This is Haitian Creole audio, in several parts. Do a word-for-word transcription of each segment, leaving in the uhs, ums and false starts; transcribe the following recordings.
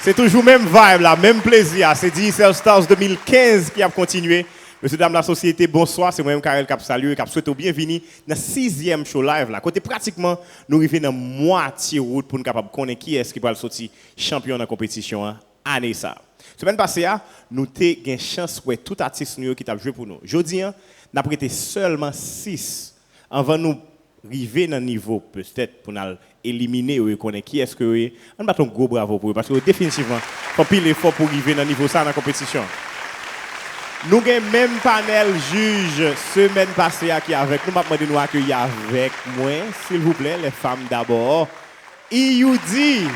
Se toujou menm vibe la, menm plezi a. Se Digicel Stars de mil kenz ki ap kontinye. Mesye dam lasosyete, bonswa. Se mwen menm Carel k ap salye w e k ap swete w byenvini nan sizyèm show live la. Kote pratikman nou rive nan mwatye wout pou n kapab konnen kiyès ki pral soti chanpyon nan konpetisyon an ane sa a. Semèn pase a, nou te gen chans wè tout atis nou yo ki t ap jwe pou nou. Jodi a, n ap rete sèlman sis anvan nou rive nan nivo petèt pou n al elimine yo e konnen kiyès ke yo ye. Ann bat yon gwo bravo pou yo, paske yo definitivman fè anpil efò pou rive nan nivo sa a nan konpetisyon. Nou gen menm panèl jij semèn pase a ki avèk nou. M ap mande nou akeyi avèk mwen, silvouplè, les femmes d'abord. Iyoudy,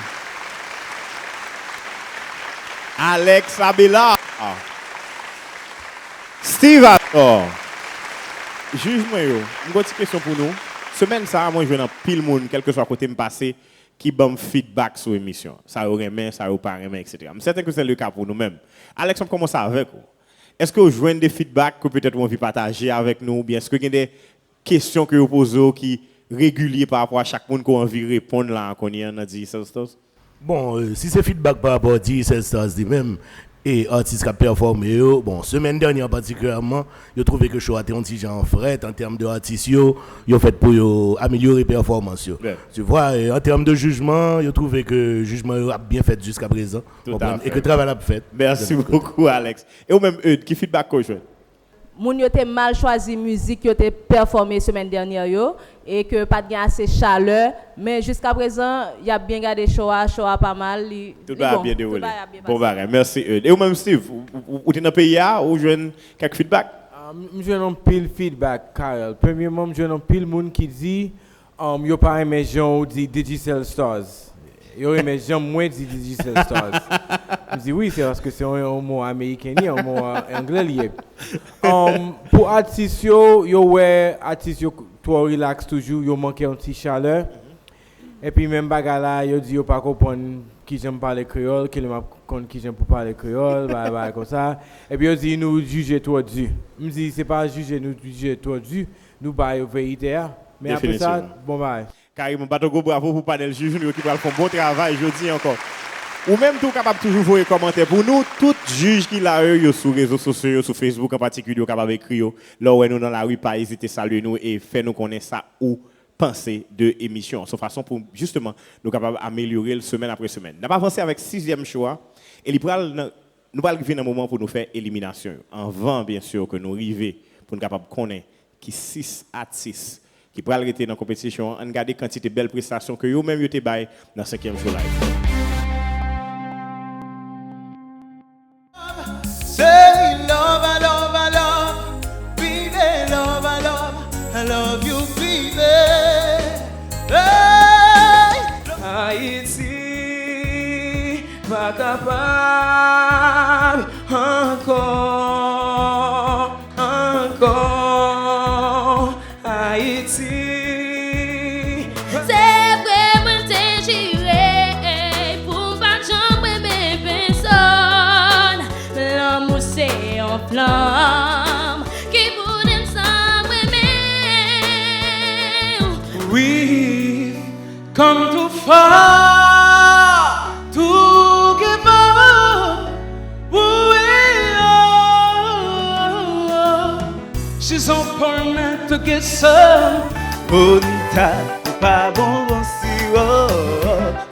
Alex Abela, Steve Azor. Jij mwen yo, m gon ti kesyon pou nou. Semèn sa a, mwen jwenn anpil moun, kèlkeswa kote m pase, ki ban m feedback sou emisyon. Sa yo renmen, sa yo pa renmen, etsetera. M sèten ke se le ka pou nou menm. Alex, m ap kòmanse avèk ou. Èske w jwenn de feedback ke petèt ou anvi pataje avèk nou, oubyen èske gen de kesyon ke yo poze w ki regilye pa rapò a chak moun ke w anvi reponn la a kounye a nan Digicel Stars? Bon, euh, si se feedback pa rapò a Digicel Stars li menm, e atis k ap pèfòme yo, bon, semèn dènyè an patikilyèman, yo twouve ke show a te yon ti jan frèt an tèm de atis yo, yo fèt pou yo amelyore pèfòmans yo. Tu vois, e an tèm de jijman, yo twouve ke jijman yo ap byen fèt jiska prezan, konprann, e ke travay la ap fèt. Mèsi bokou, Alex. E ou menm, Eude, ki feedback ke w jwenn? Moun yo te mal chwazi mizik yo te pèfòme semèn dènyè yo, e ke pa t gen ase chalè, men jiska prezan, y ap byen gade show a, show a pa mal, li, li bon. Tout bagay ap byen dewole. Bon bagay, mèsi, Eude. E ou menm, Steve, ou, ou, ou te nan peyi a, ou jwenn kèk feedback? Ah, m, m jwenn anpil feedback, Carel. Premyèman, m jwenn anpil moun ki di, Um, yo pa renmen jan w di Digicel Stars. Yo renmen jan mwen di Digicel Stars. M di wi, se paske se yon, yon mo ameriken li, yon mo, uh, anglè li ye. Um, pou atis yo, yo wè atis yo twò relax toujou, yo manke yon ti chalè. Epi menm bagay la, yo di yo pa konprann kijan m pale kreyòl, kilè m ap konn kijan pou pale kreyòl, bagay, bagay konsa. Epi yo di nou jije twò di. M di se pa jije nou jije twò di, nou ba yo verite a. Men apre sa, bon bagay. Kareman, bat yon gwo bravo pou panèl jij nou yo ki pral fè yon bon travay jodi ankò. Ou menm tou kapab toujou voye kòmantè pou nou. Tout jij ki la yo, yo sou rezo sosyo yo, sou Facebook an patikilye, ou kapab ekri yo. Lè w wè nou nan lari, pa ezite salye nou e fè nou konnen sa ou panse de emisyon an. Se yon fason pou, jisteman, nou kapab amelyore l semèn apre semèn. N ap avanse avèk sizyèm show a, e li pral nan, nou pral rive nan moman pou nou fè eliminasyon yo. Anvan, byen si, ke nou rive pou n kapab konnen ki sis atis ki pral rete nan konpetisyon an, ann gade kantite bèl prestasyon ke yo menm yo te bay nan senkyèm show live. Say love, I love, I love, baby, love, I love, I love you, baby. Hey! Ayiti pa kapab ankò, ankò. Ayiti. Se vre mwen te jire pou m pa t janm renmen pèsonn. Lanmou se yon flanm ki boude m san m renmen w. Wi. Come too far to give up. Ooh, yeah. She's on appointment to get some. Bonita, ou pa bon bon siwo,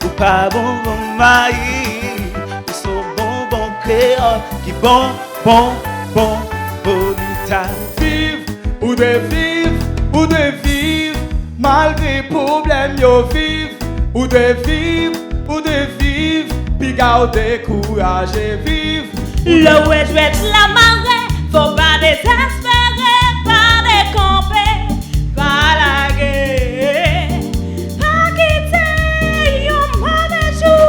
ou pa bon bon mayi, ou se yon bonbon kreyòl ki bon, bon, bon, Bonita. Viv, ou dwe viv, ou dwe viv, malgre pwoblèm yo viv, ou dwe viv, ou dwe viv, piga w dekouraje viv. Lè w wè jwèt la mare, fò w pa dezespere, pa dekanpe, pa lage, pa kite yon move jou.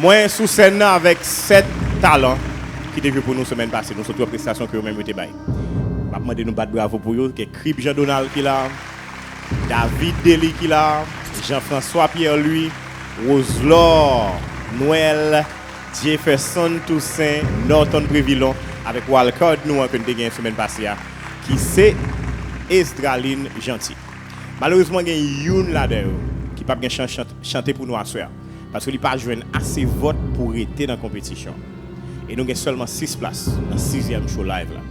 Mwen sou sèn nan avèk sèt talan ki te jwe pou nou semèn pase. Nou sot wè prestasyon ke yo menm yo te bay. M ap mande nou bat bravo pou yo. Gen Crib Jean Donald ki la, David Dely ki la, Jean François Pierre Louis, Roselor Noël, Jefferson Toussaint, Norton Prévilon, avèk wildcard nou an ke n te gen semèn pase a, ki se Esdraline Jeanty. Malerezman, gen youn ladan yo ki p ap gen chans chante, chante pou nou aswè a, paske li pa jwenn ase vòt pou rete nan konpetisyon. E nou gen sèlman sis plas nan sizyèm show live la.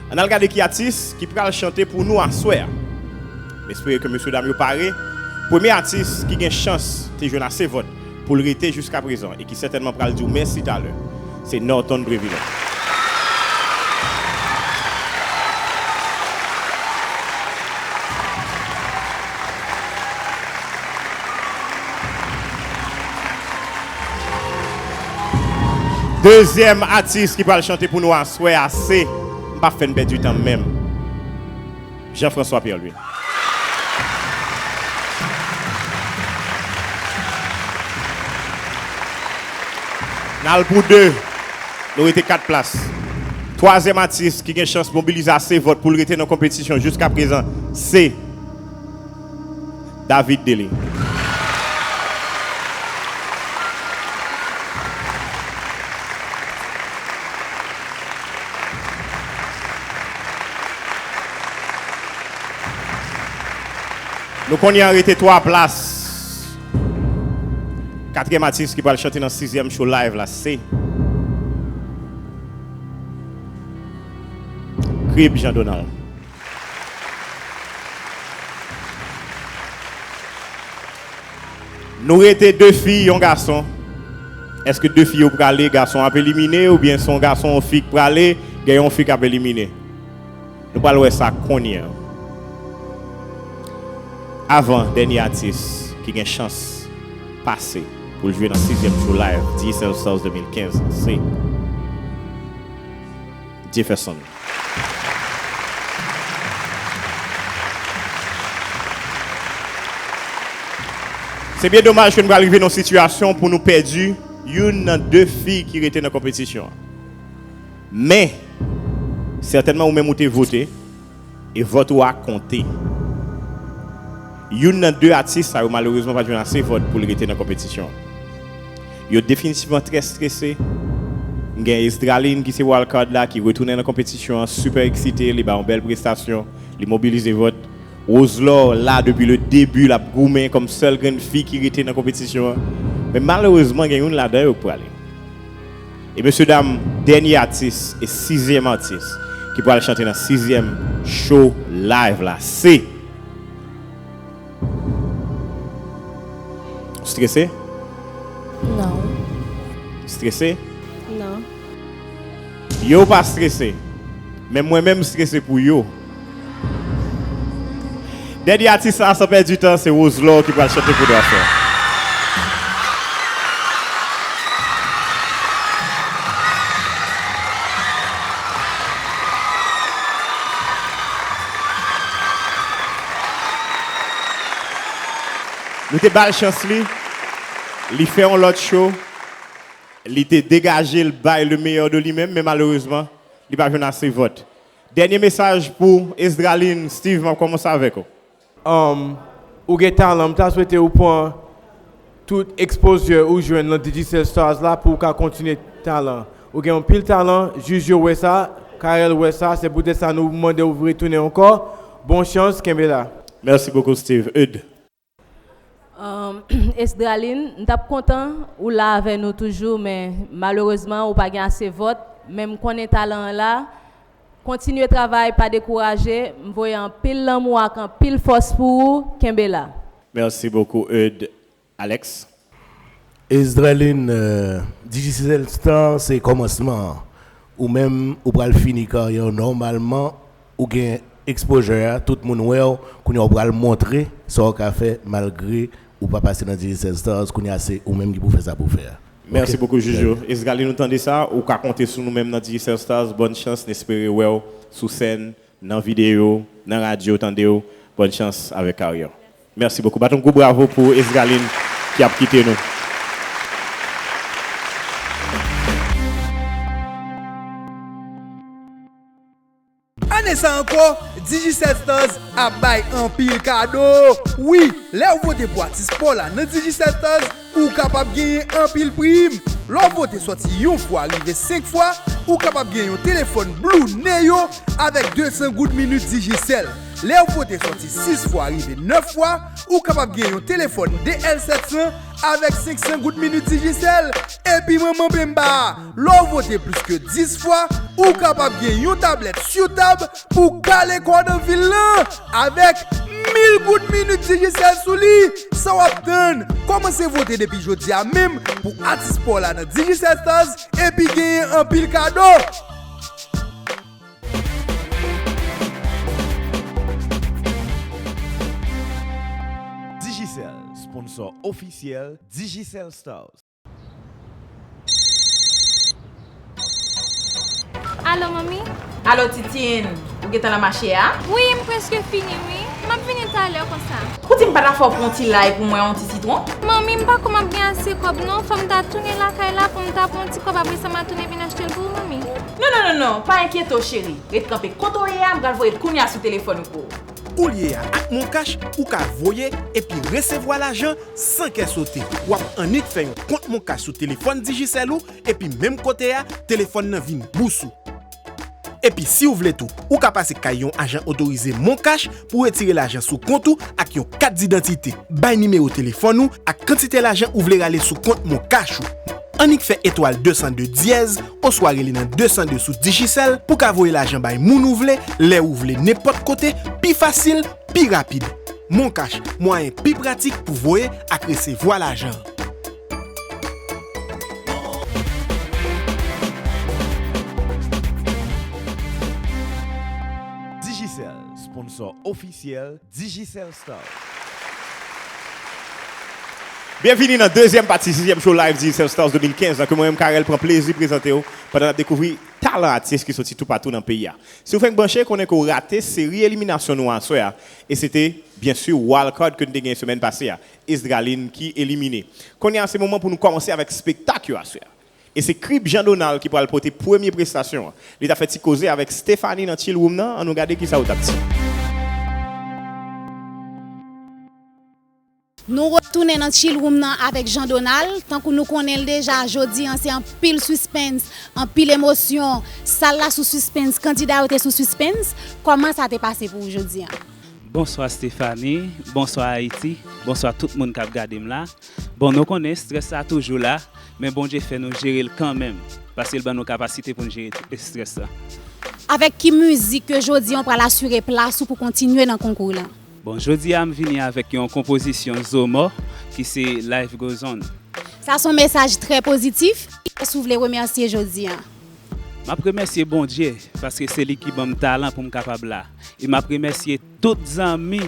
Ann al gade ki atis ki pral chante pou nou aswè a. M espere ke mesye dam yo pare. Premye atis ki gen chans te jwenn ase vòt pou l rete jiska prezan e ki sètènman pral di w mèsi talè, se Norton Prévilon. Dezyèm atis ki pral chante pou nou aswè a se, m p ap fè n pèdi tan menm, Jean-François Pierre Louis. N al pou de. Nou rete kat plas. Twazyèm atis ki gen chans mobilize ase vòt pou l rete nan konpetisyon jiska prezan se David Delly. Nou konnen an rete twa plas. Katriyèm atis ki pral chante nan sizyèm show live la se Crib Jean Donald. Nou rete de fi, yon gason. Èske de fi yo prale, gason ap elimine, oubyen se yon gason, yon fi k prale, gen yon fi k ap elimine? Nou pral wè sa kounye a. Avan dènye atis ki gen chans pase pou l jwe nan sizyèm show live Digicel Stars de mil kenz, se Jefferson. Se byen domaj ke nou pral rive nan yon sitiyasyon pou nou pèdi youn nan de fi ki rete nan konpetisyon an. Men, sètènman, ou menm ou te vote, e vòt ou a konte. Youn nan de atis sa yo malerezman pa t jwenn ase vòt pou l rete nan konpetisyon an. Yo definitivman trè strese. M gen Esdraline ki se wildcard la, ki retounen nan konpetisyon an, sipè eksite, li bay yon bèl prestasyon, li mobilize vòt. Roselor la depi le debi, l ap goumen kòm sèl grenn fi ki rete nan konpetisyon an. Men malerezman, gen youn ladan yo k prale. E mesye dam, dènye atis e sizyèm atis ki pral chante nan sizyèm show live la, se... Ou strese? Non. Strese? Non. Yo pa strese. Men mwen menm m strese pou yo. Dènye atis la, san pèdi tan, se Roselor ki pral chante pou nou aswè. Nou te ba l chans li, li fè yon lòt show, li te degaje l bay le meilleur de li menm, men malerezman, li pa jwenn ase vòt. Dènye mesaj pou Esdraline. Steve, m ap kòmanse avèk ou. Um, ou gen talan, m ta swete ou pran tout exposure ou jwenn nan Digicel Stars la pou w ka kontinye talan. Ou gen anpil talan, jij yo wè sa, Carel wè sa, se poutèt sa nou mande w retounen ankò. Bon chans, kenbe la. Merci beaucoup, Steve. Eudes. Um, Esdraline, m t ap kontan ou la avè nou toujou, men malerezman, ou pa gen ase vòt. Men m konnen talan an la. Kontinye travay, pa dekouraje. M voye anpil lanmou ak anpil fòs pou ou. Kenbe la. Merci beaucoup, Eudes. Alex. Esdraline, euh, Digicel Star se kòmansman an. Ou menm, ou pral fini karyè w nòmalman. Ou gen exposure a, tout moun wè w. Kounye a, ou pral montre sa w ka fè malgre ou pa pase nan Digicel Stars. Kounye a, se ou menm ki pou fè sa pou w fè a. Merci beaucoup, Jojo. Esdraline, nou tande sa. Ou ka konte sou nou menm nan Digicel Stars. Bòn chans, n espere wè w sou sèn, nan videyo, nan radyo, tande w. Bòn chans avèk karyè w. Merci beaucoup. Bat yon gwo bravo pou Esdraline ki ap kite nou. Ane sa ankò, Digicel Stars ap bay anpil kado. Wi, lè w vote pou atis pa w la nan Digicel Stars, ou kapab genyen anpil prim. Lè w vote sòti yon fwa rive senk fwa, ou kapab genyen yon telefòn Blue Neo avèk de san goud minit Digicel. Lè w vote sòti sis fwa rive nèf fwa, ou kapab gen yon telefòn D L sèt san avèk senk san goud minit Digicel. Epi manman penba a, lè w vote plis ke dis fwa, ou kapab gen yon tablèt sou tab pou w kale kò w nan vil lan avèk mil goud minit Digicel sou li. Sa w ap tann? Kòmanse vote depi jodi a menm pou atis pa w la nan Digicel Stars epi genyen anpil kado! Digicel, sponsor ofisyèl Digicel Stars. Alo, manmi? Alo, Titine, ou gentan nan mache a? Wi, m prèske fini, wi. M ap vini talè konsa. Ou di m pa ta fè w pran yon ti lay pou mwen, yon ti sitwon? Manmi, m pa kwè m ap gen ase kòb, non. Fò m ta tounen lakay la pou m ta pran yon ti kòb, apre sa, m a tounen vin achte l pou ou, manmi. Non, non, non, non, pa enkyete w, cheri. Ret kanpe kote w ye a, m pral voye l kounye a sou telefòn ou pou ou. Koulye a, ak MonCash, ou ka voye epi resevwa lajan san kè sote. W ap annik fè yon kont MonCash sou telefòn Digicel ou, epi menm kote a, telefòn nan vin bous ou. Epi si w vle tou, ou ka pase kay yon ajan otorize MonCash pou w retire lajan sou kont ou ak yon kat didantite. Bay nimewo telefòn ou ak kantite lajan ou vle rale sou kont MonCash ou. Annik fè etwal de san de dyèz oswa rele nan de san de sou Digicel pou w ka voye lajan bay moun ou vle, lè ou vle, nenpòt kote, pi fasil, pi rapid. MonCash, mwayen pi pratik pou voye ak resevwa lajan. Digicel, sponsor ofisyèl Digicel Stars. Byenvini nan dezyèm pati sizyèm show live Digicel Stars de mil kenz lan ke mwen menm Carel pran plezi prezante w pandan n ap dekouvri talan atis ki soti toupatou nan peyi a. Si w fenk branche, konnen ke w rate seri eliminasyon nou aswè a. E se te, byen si, wildcard ke n te genyen semèn pase a. Esdraline ki elimine. Kounye a, se moman pou nou kòmanse avèk espektak yo aswè a. E se Crib Jean Donald ki pral pote premye prestasyon an. Li t ap fè ti koze avèk Stephanie nan chill room nan, ann nou gade kisa yo t ap di. Nou retounen nan chill room nan avèk Jean Donald. Tankou nou konnen l deja, jodi an se anpil sispens, anpil emosyon. Sal la sou sispens, kandida yo te sou sispens. Kòman sa te pase pou w jodi an? Bonswa Stephanie, bonswa Ayiti, bonswa tout moun k ap gade m la. Bon, nou konnen estrès la toujou la, men Bondye fè nou jere l kanmenm, paske l ban nou kapasite pou n jere estrès la. Avèk ki mizik ke jodi an w pral asire plas ou pou kontinye nan konkou lan? Bon, jodi a m vini avèk yon konpozisyon Zomò ki se Life Goes On. Sa se yon mesaj trè pozitif. Kiyès ou vle remèsye jodi an? M ap remèsye Bondye, paske se li ki ban m talan pou m kapab la. E m ap remèsye tout zanmi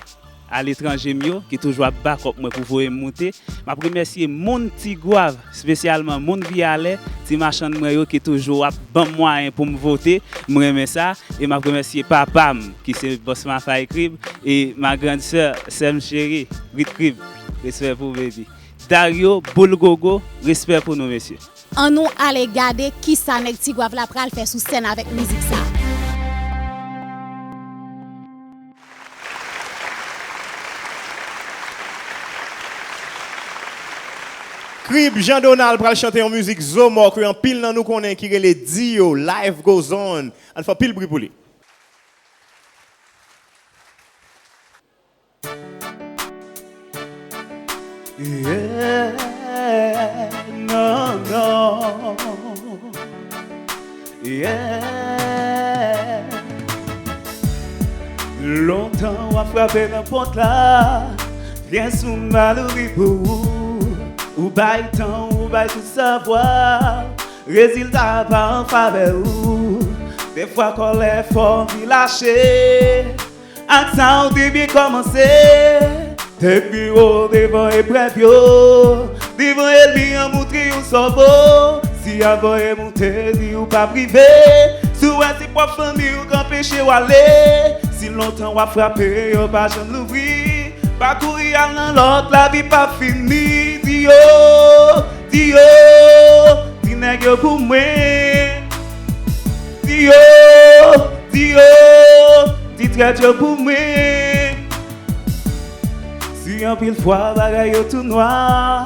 aletranje m yo ki toujou ap bakòp mwen pou voye m moute. M ap remèsye moun Tigwav, espesyalman moun Vyalè, ti machann mwen yo ki toujou ap ban m mwayen pou m vote. M renmen sa. E m ap remèsye papa m, ki se Bòs Mafay Crib, e ma grande sœur, sè m cheri, Rit Crib. Respè pou ou, baby. Dario Boulgogo, respè pou nou, mesye. Ann nou ale gade kisa nèg Tigwav la pral fè sou sèn avèk mizik sa. Crib Jean Donald pral chante yon mizik Zomò ke anpil nan nou konnen ki rele Dio, Life Goes On. Ann fè anpil bri pou li. Yeah, non, non. Yeah. Lontan w ap frape nan pòt la, pyès moun pa louvri pou ou. Ou bay tan, ou bay tout savwa, rezilta pa an favè ou. Dèfwa kòlè fè w anvi lache. Ak sa w te byen kòmanse, tèt pi wo devan eprèv yo. Devan ènmi an moutre w sa w vo. Si avan ènmi w te di w p ap rive, si w wè se pwòp fanmi w k anpeche w ale. Si lontan w ap frape, yo pa janm louvri. Pa kouri al nan lòt, lavi p ap fini. Di yo, di yo, di nèg yo pou mwen. Di yo, di yo, di trèt yo pou mwen. Si anpil fwa bagay yo tou nwa,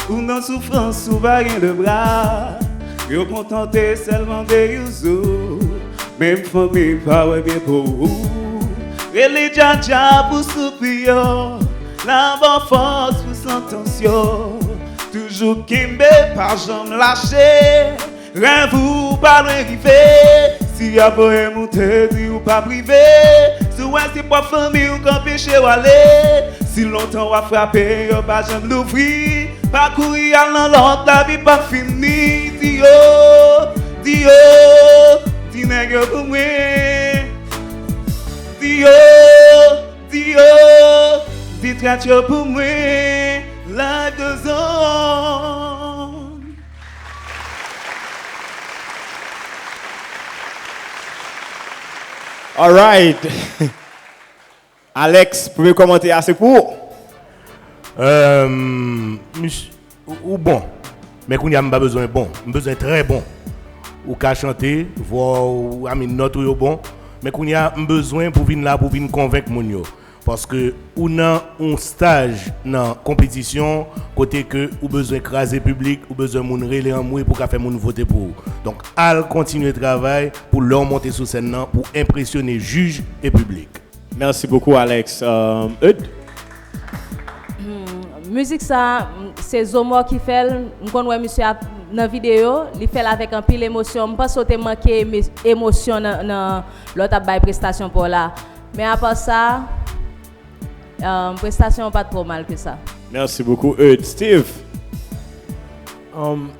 ou nan soufrans, ou pa gen de bra, yo kontante sèlman de yon zo. Menm fanmi pa wè byen pou ou. Rele Djadja pou soupi yo, l a ba w fòs pou santans yo. Toujou kenbe, pa janm lache. Rèv ou pa lwen rive. Si y ap voye m ou te di ou p ap rive. Si w wè se pwòp fanmi w k anpeche w ale. Si lontan w ap frape, yo pa janm louvri. Pa kouri al nan lòt, lavi p ap fini. Di yo, di yo, di nèg yo pou mwen. Di yo, di yo, di trèt yo pou mwen. Life goes on. Alright. Alex, premye kòmantè a se pou ou. Euh, mich- ou, ou bon. Men kounye a m pa bezwen bon. M bezwen trè bon. Ou ka chante, vwa w, I mean, nòt ou yo bon. Men kounye a m bezwen pou vin la, pou vin konvenk moun yo. Paske ou nan yon staj nan konpetisyon kote ke ou bezwen kraze piblik, ou bezwen moun rele anmwe pou ka fè moun vote pou ou. Donk, al kontinye travay pou lè w monte sou sèn nan, pou enpresyone jij e piblik. Merci beaucoup, Alex. Euh, Eude? Mizik sa, m, se Zomò ki fè l. M konn wè misye ap nan videyo, li fè l avèk anpil emosyon. M panse w te manke eme-, emosyon nan, nan lè w t ap bay prestasyon pa w la. Men apa sa, euh, prestasyon an pa t twò mal ke sa. Merci beaucoup, Eude. Steve? Um,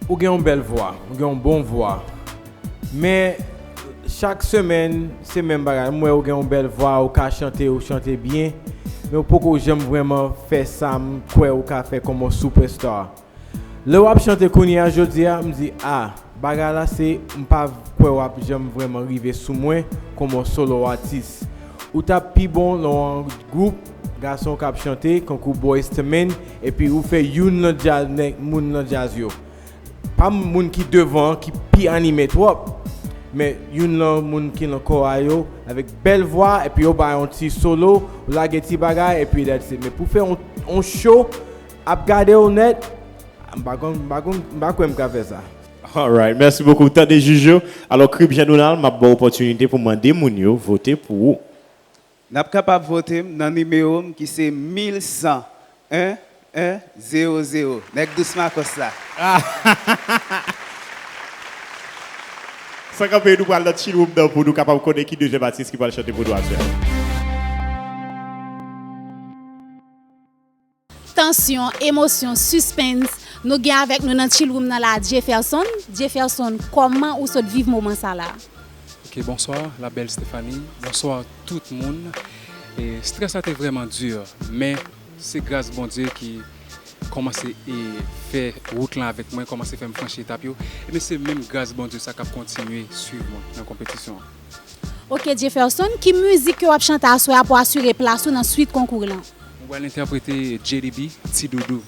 ou gen yon bèl vwa, ou gen yon bon vwa. Men, chak semèn, se menm bagay. M wè ou gen yon bèl vwa, ou ka chante, ou chante byen. Men ou poko janm vrèman fè sa m kwè ou ka fè kòm yon superstar. Lè w ap chante kounye a, jodi a, m di, a, bagay la se, m pa kwè w ap janm vrèman rive sou mwen kòm yon solo atis. Ou t ap pi bon lè w an gwoup gason k ap chante, kankou Boyz Two Men, epi ou fè youn nan djaz, nèg, moun nan djaz yo. Pa moun ki devan an ki pi anime twòp, men youn nan moun ki nan kò a yo, avèk bèl vwa, epi yo bay yon ti solo, ou lage ti bagay, epi that's it. Men pou fè yon, yon show, ap gade w nèt, m pa konn, m pa konn, m pa kwè m ka fè sa. Alright, merci beaucoup. Tande jij yo. Alò, Crip Jean Donald, m ap ba w opòtinite pou mande moun yo vote pou ou. N ap kapab vote m nan nimewo m ki se mil san en en zewo zewo. Nèg Dous Makòs la. San kanpe, nou pral nan Chill Room nan pou nou kapab konnen ki dezyèm atis ki pral chante pou nou aswè a. Tansyon, emosyon, suspens, nou gen avèk nou nan Chill Room nan la, Jefferson. Jefferson, kòman ou sot viv moman sa la? Ok, bonswa, la belle Stéphanie. Bonswa tout moun. E, strès la te vrèman di, men se gras Bondye ki kòmanse e fè wout lan avèk mwen, kòmanse fè m franchi etap yo. Ebyen, se menm gras Bondye sa k ap kontinye swiv mwen nan konpetisyon an. Ok, Jefferson, ki mizik ke w ap chante aswè a pou asire plas ou nan swit konkou lan? Mwen pral entèprete J D B, Ti Doudou,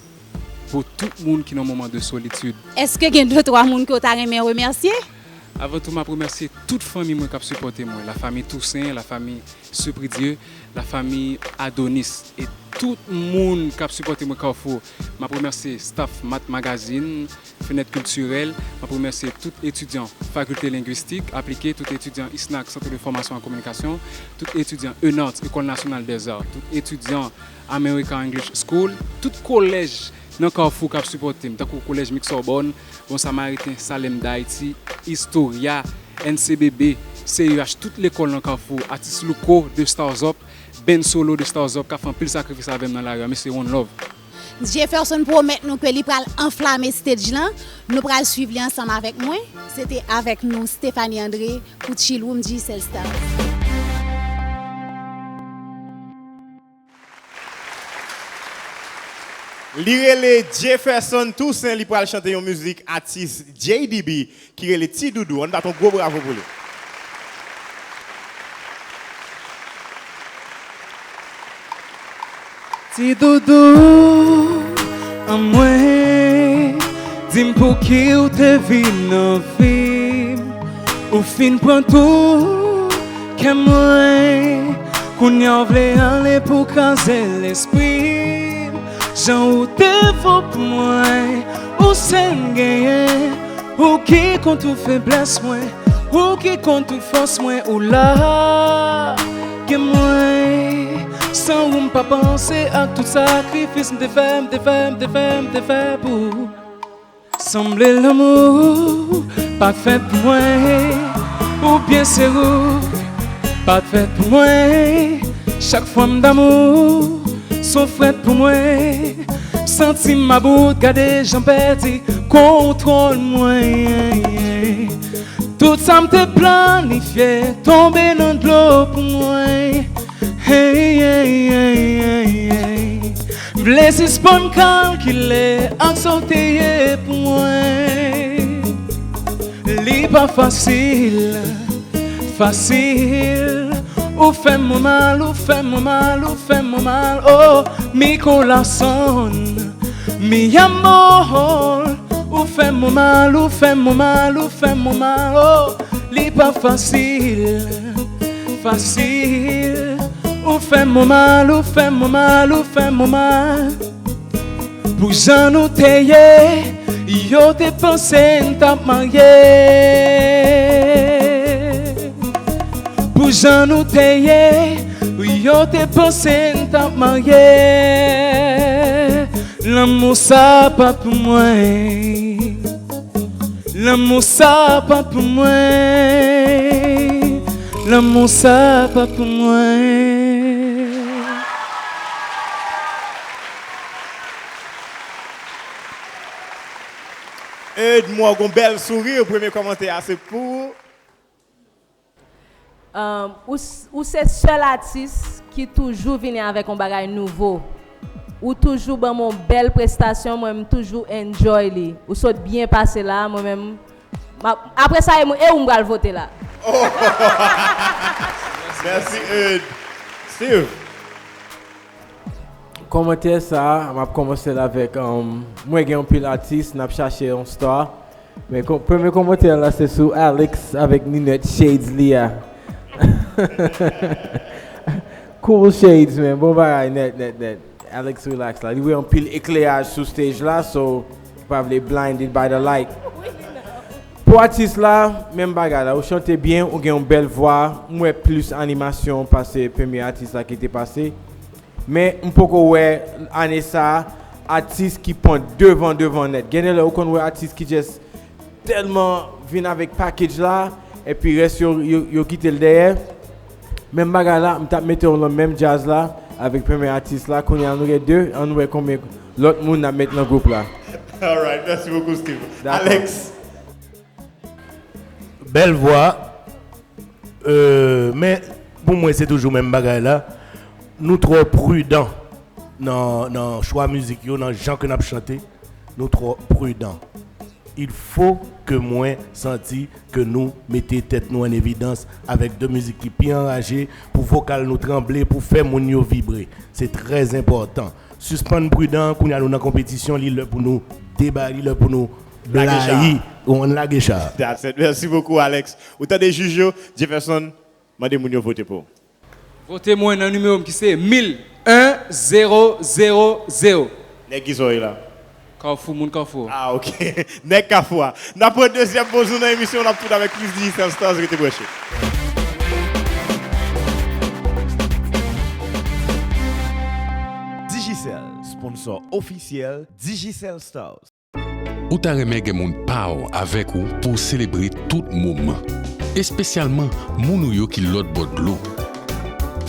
pou tout moun ki nan moman de solitid. Èske gen de twa moun ke w ta renmen remèsye? Avan tou, m ap remèsye tout fanmi mwen k ap sipòte mwen, la famille Toussaint, la famille Supri Dieu, la famille Adonis, e tout moun k ap sipòte mwen Carrefour. M ap remèsye staff Mat Magazine, Fenèt Kiltirèl, m ap remèsye tout etidyan Fakilte Lengwistik Aplike, tout etidyan ISNAC, Centre de Formation en Communication, tout etidyan ENART, École Nationale des Arts, tout etidyan American English School, tout kolèj nan Carrefour k ap sipòte m, tankou Kolèj Mik Sorbonne, Bon Samaritan, Salem d'Haïti, Historia, N C B B, C E H, tout lekòl nan Carrefour, atis Louko de Stars Up, Ben Solo de Stars Up, k ap fè anpil sakrifis avè m nan lari a. Mesye, one love. Jefferson pwomèt nou ke li pral anflame stage lan. Nou pral swiv li ansanm avèk mwen. Se te avèk nou, Stéphanie André, pou Chill Room Digicel Stars. Li rele Jefferson Toussaint, li pral chante yon mizik atis J D B ki rele Ti Doudou. Ann bat yon gwo bravo pou li. Ti doudou an mwen, di m pouki w te vin nan vi m. Ou fin pran tou kè mwen, kounye a w vle ale pou kraze lespri m. Jan ou te fò pou mwen, ou sèl m genyen, ou ki kontou feblès mwen. Ou ki konn tout fòs mwen, ou la, gen mwen. San ou m pa panse ak tout sakrifis m te fè, m te fè, m te fè, m te fè pou ou. Sanble lanmou pa t fèt pou mwen, oubyen se ou pa t fèt pou mwen. Chak fwa m damou, s on frèt pou mwen. M santi m about, gade jan pèdi kontwòl mwen. Tout sa m te planifye tonbe nan dlo pou mwen. Hey, hey, hey, hey, hey. M vle sispann kalkile ak sa w te ye pou mwen. Li pa fasil, fasil. Ou fè mwen mal, ou fè mwen mal, ou fè mwen mal. Oh, mi corazón, mi amor. Ou fè mwen mal, ou fè mwen mal, ou fè mwen mal. Oh, li pa fasil, fasil. Ou fè mwen mal, ou fè mwen mal, ou fè mwen mal. Pou jan nou te ye, yo te panse n t ap marye. Pou jan nou te ye, yo te panse n t ap marye. Lanmou sa pa t pou mwen. Lanmou sa pa t pou mwen. Lanmou sa pa t pou mwen. Eud Mò, gon bèl souri, premye kòmantè a se pou ou. Um, ou, s- ou se sèl atis ki toujou vini avèk yon bagay nouvo. Ou toujou ban m yon bèl prestasyon, mwen m toujou enjoy li. Ou sot byen pase la, mwen menm. M ap- Apre sa, e mwen- e ou m pral vote la. Mèsi, Eud. Steve. Kòmantè sa a, m ap kòmanse l avèk, um, mwen gen anpil atis, n ap chache yon star. Men kò- premye kòmantè la se sou Alex avèk ninèt shades li a. Cool shades, man. Bon bagay, nèt, nèt, nèt. Alex relax la. Li wè anpil ekleyaj sou stage la, so li pa vle blinded by the light. Pou atis la, menm bagay la. Ou chante byen, ou gen yon bèl vwa. M wè plis animasyon pase premye atis la ki te pase. Men m poko wè ane sa a atis ki pran devan devan nèt. Gen de lè ou konn wè atis ki just tèlman vin avèk package la, epi rès yo, yo, yo kite l dèyè. Menm bagay la, m t ap mete w nan menm djaz la avèk premye atis la. Kounye a nou gen de, ann wè konbyen lòt moun n ap met nan gwoup la. Alright, mèsi bokou Steve. Alex. Bèl vwa. Euh, men pou mwen se toujou menm bagay la. Nou twò pridan nan, nan chwa mizik yo, nan jan ke n ap chante. Nou twò pridan. Il faut que mwen santi ke nou mete tèt nou an evidans avèk de mizik ki pi anraje, pou vokal nou tranble, pou fè moun yo vibre. Se trè enpòtan. Sispann pridan, kounye a nou nan konpetisyon, li lè pou nou debay, li lè pou nou blayi, ou konprann, lage cha. That's it. Mèsi bokou, Alex. Ou tande jij yo, Jefferson, mande moun yo vote pou ou. Vote mwen nan nimewo m ki se mil en zewo zewo zewo. Nèg ki sa w ye la? Kafou, moun Kafou. Ah, ok. Nèg Kafou a. N ap pran dezyèm poz nou nan emisyon, n ap tounen avèk plis Digicel Stars, rete branche. Digicel, sponsor ofisyèl Digicel Stars. Ou ta renmen gen moun pa w avèk ou pou w selebre tout moman, espesyalman moun ou yo ki lòt bò dlo.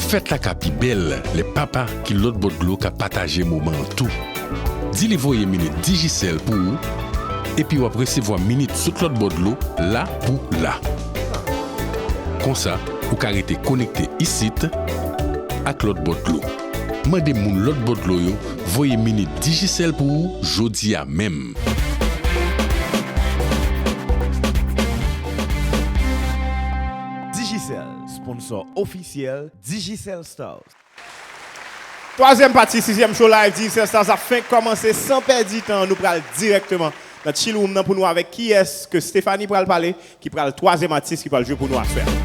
Fèt la ka pi bèl lè papa ki lòt bò dlo ka pataje moman an tou. Di li voye minit Digicel pou ou, epi w ap resevwa minit sot lòt bò dlo la pou la. Konsa, ou ka rete konekte isit ak lòt bò dlo. Mande moun lòt bò dlo yo voye minit Digicel pou ou jodi a menm. Digicel, sponsor ofisyèl Digicel Stars. Twazyèm pati sizyèm show live Digicel Stars ap fenk kòmanse. San pèdi tan, nou pral dirèkteman nan chill room nan pou nou avèk kiyès ke Stephanie pral pale, ki pral twazyèm atis ki pral jwe pou nou aswè a.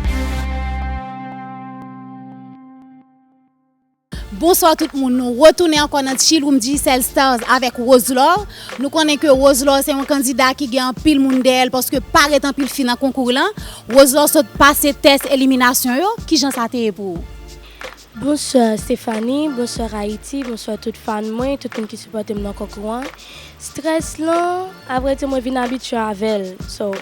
Bonswa tout moun, nou retounen ankò nan Chill Room Digicel Stars avèk Roselor. Nou konnen ke Roselor se yon kandida ki gen anpil moun dèyè l paske pa ret anpil fi nan konkou lan. Roselor sot pase tès eliminasyon yo, kijan sa te ye pou ou? Bonswa Stephanie, bonswa Ayiti, bonswa tout fan mwen, tout moun ki sipòte m nan konkou an. Strès lan, avrèdi mwen vin abitye avè l. So,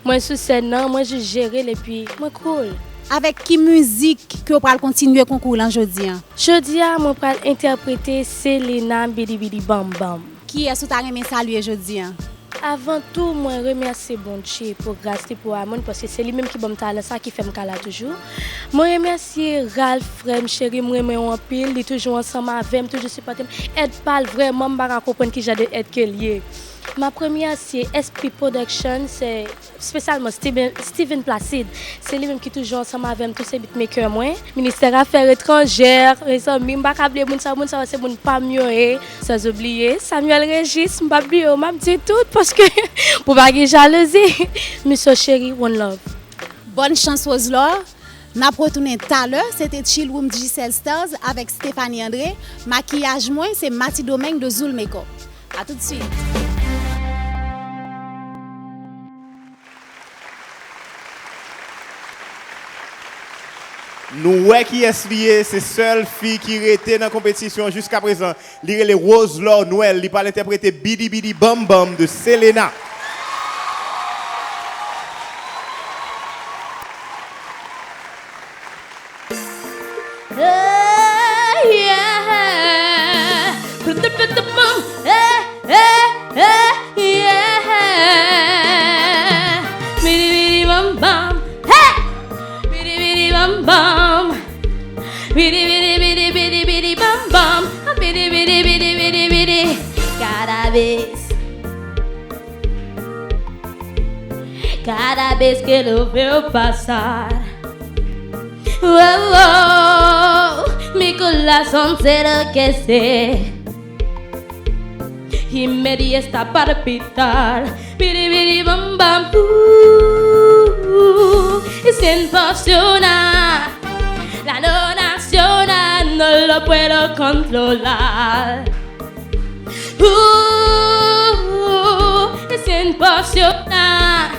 mwen sou sèn nan, mwen jis jere l epi mwen cool. Avèk ki mizik ke w pral kontinye konkou lan jodi an? Jodi a, mwen pral entèprete Selena Bidi Bidi Bam Bam. Kiyès ou ta renmen salye jodi an? Avan tou, mwen remèsye Bondye pou gras li pou amou l, paske se li menm ki ban m talan sa ki fè m ka la toujou. Mwen remèsye Ralph, frè m cheri, m renmen w anpil, li toujou ansanm avè m, toujou sipòte m. Èd pa l, vrèman, m pa ka konprann ki jan de èd ke l ye. M ap remèsye S P Production, se espesyalman Steven, Steven Placide. Se li menm ki toujou ansanm avè m, tou se beatmaker mwen. Ministè Afè Etranjè, mezanmi, m pa ka bliye moun sa yo, moun sa yo se moun pa m yo ye. Sans oublier Samuel Régis, m p ap bliye w, m ap di tout, paske pou pa gen jalouzi. Miso cheri, one love. Bòn chans Roselor. N ap retounen talè, se te Chill Room Digicel Stars avèk Stephanie André. Makiyaj mwen, se Mati Domingue de Zoul Makeup. A tout swit. Nou wè kiyès li ye, se sèl fi ki rete nan konpetisyon jiskaprezan. Li rele Roselor Noël, li pral entèprete Bidi Bidi Bam Bam de Selena. Hey, yeah. Put the, put the boom. Hey, hey, hey, yeah. Bidi bidi bam bam. Hey! Bidi bidi bam bam. Bidi bidi bidi bidi bidi bam bam. Bidi bidi bidi bidi bidi. Cada vez. Cada vez que lo veo pasar. Oh, oh, mi corazón se enloquece. Y me di está palpitar. Bidi bidi bam bam. Uh, uh, uh, se emociona. La no nacional no lo puedo controlar. Uh, uh, se emociona.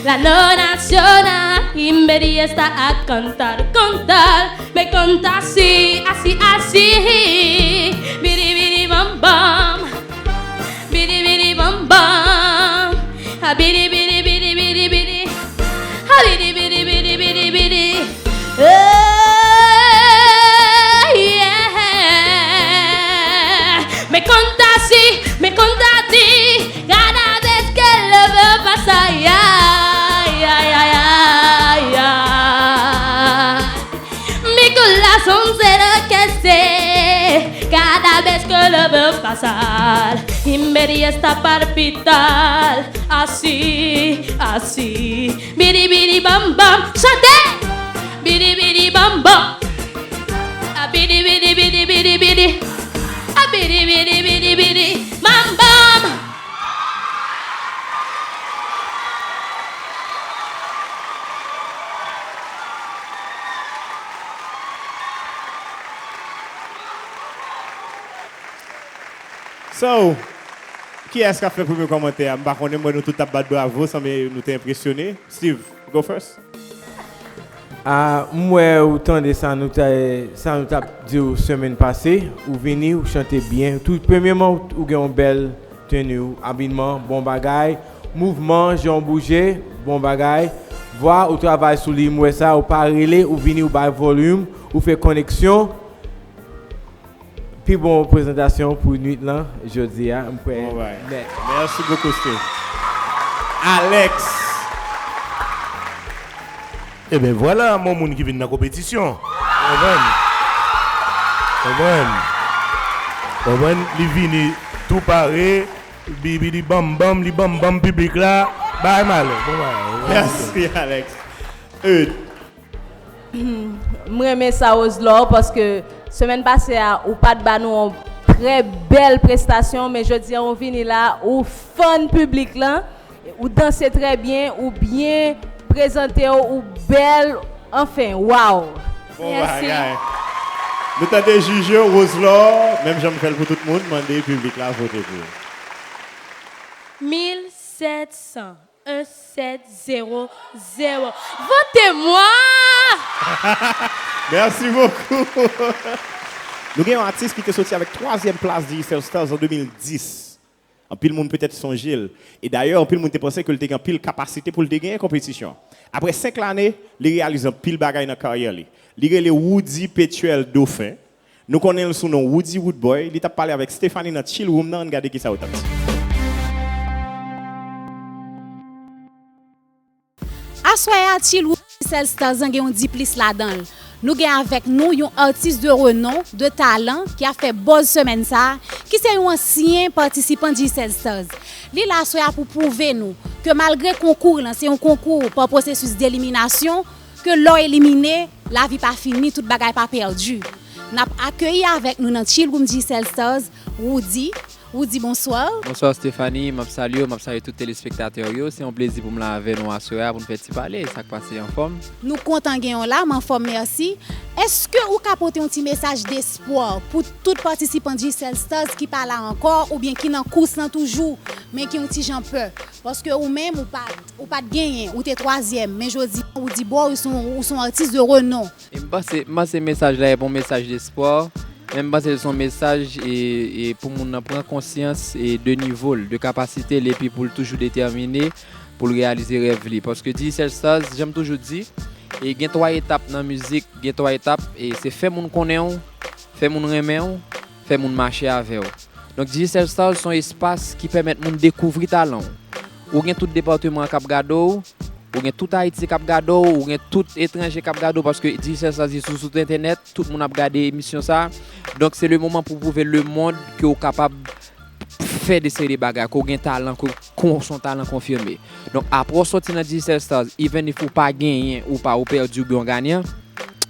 La no nacional y me di está a cantar, cantar. Me canta así, así, así. Bidi bidi bam bam. Bidi bidi bam bam. A bidi bidi bidi bidi bidi. A bidi bidi bidi bidi bidi. Oh, yeah. Me canta así, me canta así. Cada vez que lo veo pasar, ay, ay, ay, ay, ay. Mi corazón se enloquece cada vez que lo veo pasar. Y me di está palpitar así, así. Bidi bidi bam bam, chante. Bidi bidi bam bam. A bidi bidi bidi bidi bidi. A bidi bidi bidi bidi. Bam bam. So, kiyès k ap fè premye kòmantè a? M pa konnen, m wè nou tout t ap bat bravo, sanble nou te enpresyone. Steve, go first. Ah, m wè ou tande sa nou ta, sa nou t ap di w semèn pase, ou vini, ou chante byen. Tou premyeman, ou, ou gen yon bèl teni, w abitman, bon bagay. Mouvman, jan w bouje, bon bagay. Vwa, ou travay sou li, m wè sa, ou pa rele, ou vini, ou bay volim, ou fè koneksyon. Pi bon prezantasyon pou nwit lan, jodi a, m kwè nèt. Merci beaucoup, Steve. Alex. Ebyen, vwala yon moun ki vin nan konpetisyon. Konprann? Konprann? Konprann? Li vini tou pare, bibidi banm banm, li banm banm piblik la, bay malè. Bon bagay. Merci, Alex. Eude. M renmen sa Roselor, paske semèn pase a ou pa t ba nou yon trè bèl prestasyon, men jodi a ou vini la, ou fann piblik lan, ou danse trè byen, ou byen prezante w, ou bèl, anfen, waw. Bon bagay. Nou tande jij yo, Roselor, menm jan m fè l pou tout moun, mande piblik la vote pou yo. Mil sèt san, en sèt zewo zewo. Vote mwa! Merci beaucoup. Nou gen yon atis ki te soti avèk twazyèm plas Digicel Stars an de mil dis. Anpil moun petèt sonje l. E dayè, anpil moun te panse ke l te gen anpil kapasite pou l te genyen konpetisyon. Apre senk lane, li reyalize anpil bagay nan karyè li. Li rele Roody Petuel Dauphin. Nou konnen l sou non Roody Roodboy. Li t ap pale avèk Stephanie nan Chill Room nan. Ann gade kisa yo t ap di. Aswè a, Chill Room Digicel Stars lan gen yon diplis ladan l. Nou gen avèk nou yon atis de renon, de talan, ki ap fè buzz semèn sa a, ki se yon ansyen patisipan Digicel Stars. Li la aswè a pou pwouve nou ke malgre konkou lan se yon konkou pa pwosesis deliminasyon, ke lè w elimine, lavi pa fini, tout bagay pa pèdi. N ap akeyi avèk nou nan Chill Room Digicel Stars, Roody, Roody, bonswa. Bonswa Stephanie, m ap salye w, m ap salye tout telespektatè w yo. Se yon plezi pou m la avè nou aswè a pou n fè ti pale. Sa k pase, anfòm? Nou kontan genyen w la, m anfòm, mèsi. Èske ou ka pote yon ti mesaj despwa pou tout patisipan Digicel Stars ki pa la ankò oubyen ki nan kous lan toujou, men ki yon ti jan pè? Paske ou menm, ou pa t, ou pa t genyen, ou te twazyèm, men jodi a, ou di bò, ou se yon, ou se yon atis de renon. E m panse, m panse mesaj la e pa yon mesaj despwa, men m panse l se yon mesaj e, e pou moun nan pran konsyans e de nivo l, de kapasite l, epi pou l toujou detèmine pou l reyalize rèv li. Paske Digicel Stars, jan m toujou di, e gen twa etap nan mizik, gen twa etap, e se fè moun konnen w, fè moun renmen w, fè moun mache avè w. Donk, Digicel Stars se yon espas ki pèmèt moun dekouvri talan w. Ou gen tout depatman an k ap gade w, ou gen tout Ayiti k ap gade w, ou gen tout etranje k ap gade w, paske Digicel Stars li sou, sou tout entènèt, tout moun ap gade emisyon sa. Donk, se le moman pou pwouve lemonn ke w kapab fè de seri de bagay, ke w gen talan, ke w, ke w se yon talan konfime. Donk, apre w soti nan Digicel Stars, even if ou pa genyen, ou pa, ou pèdi oubyen w ganyan,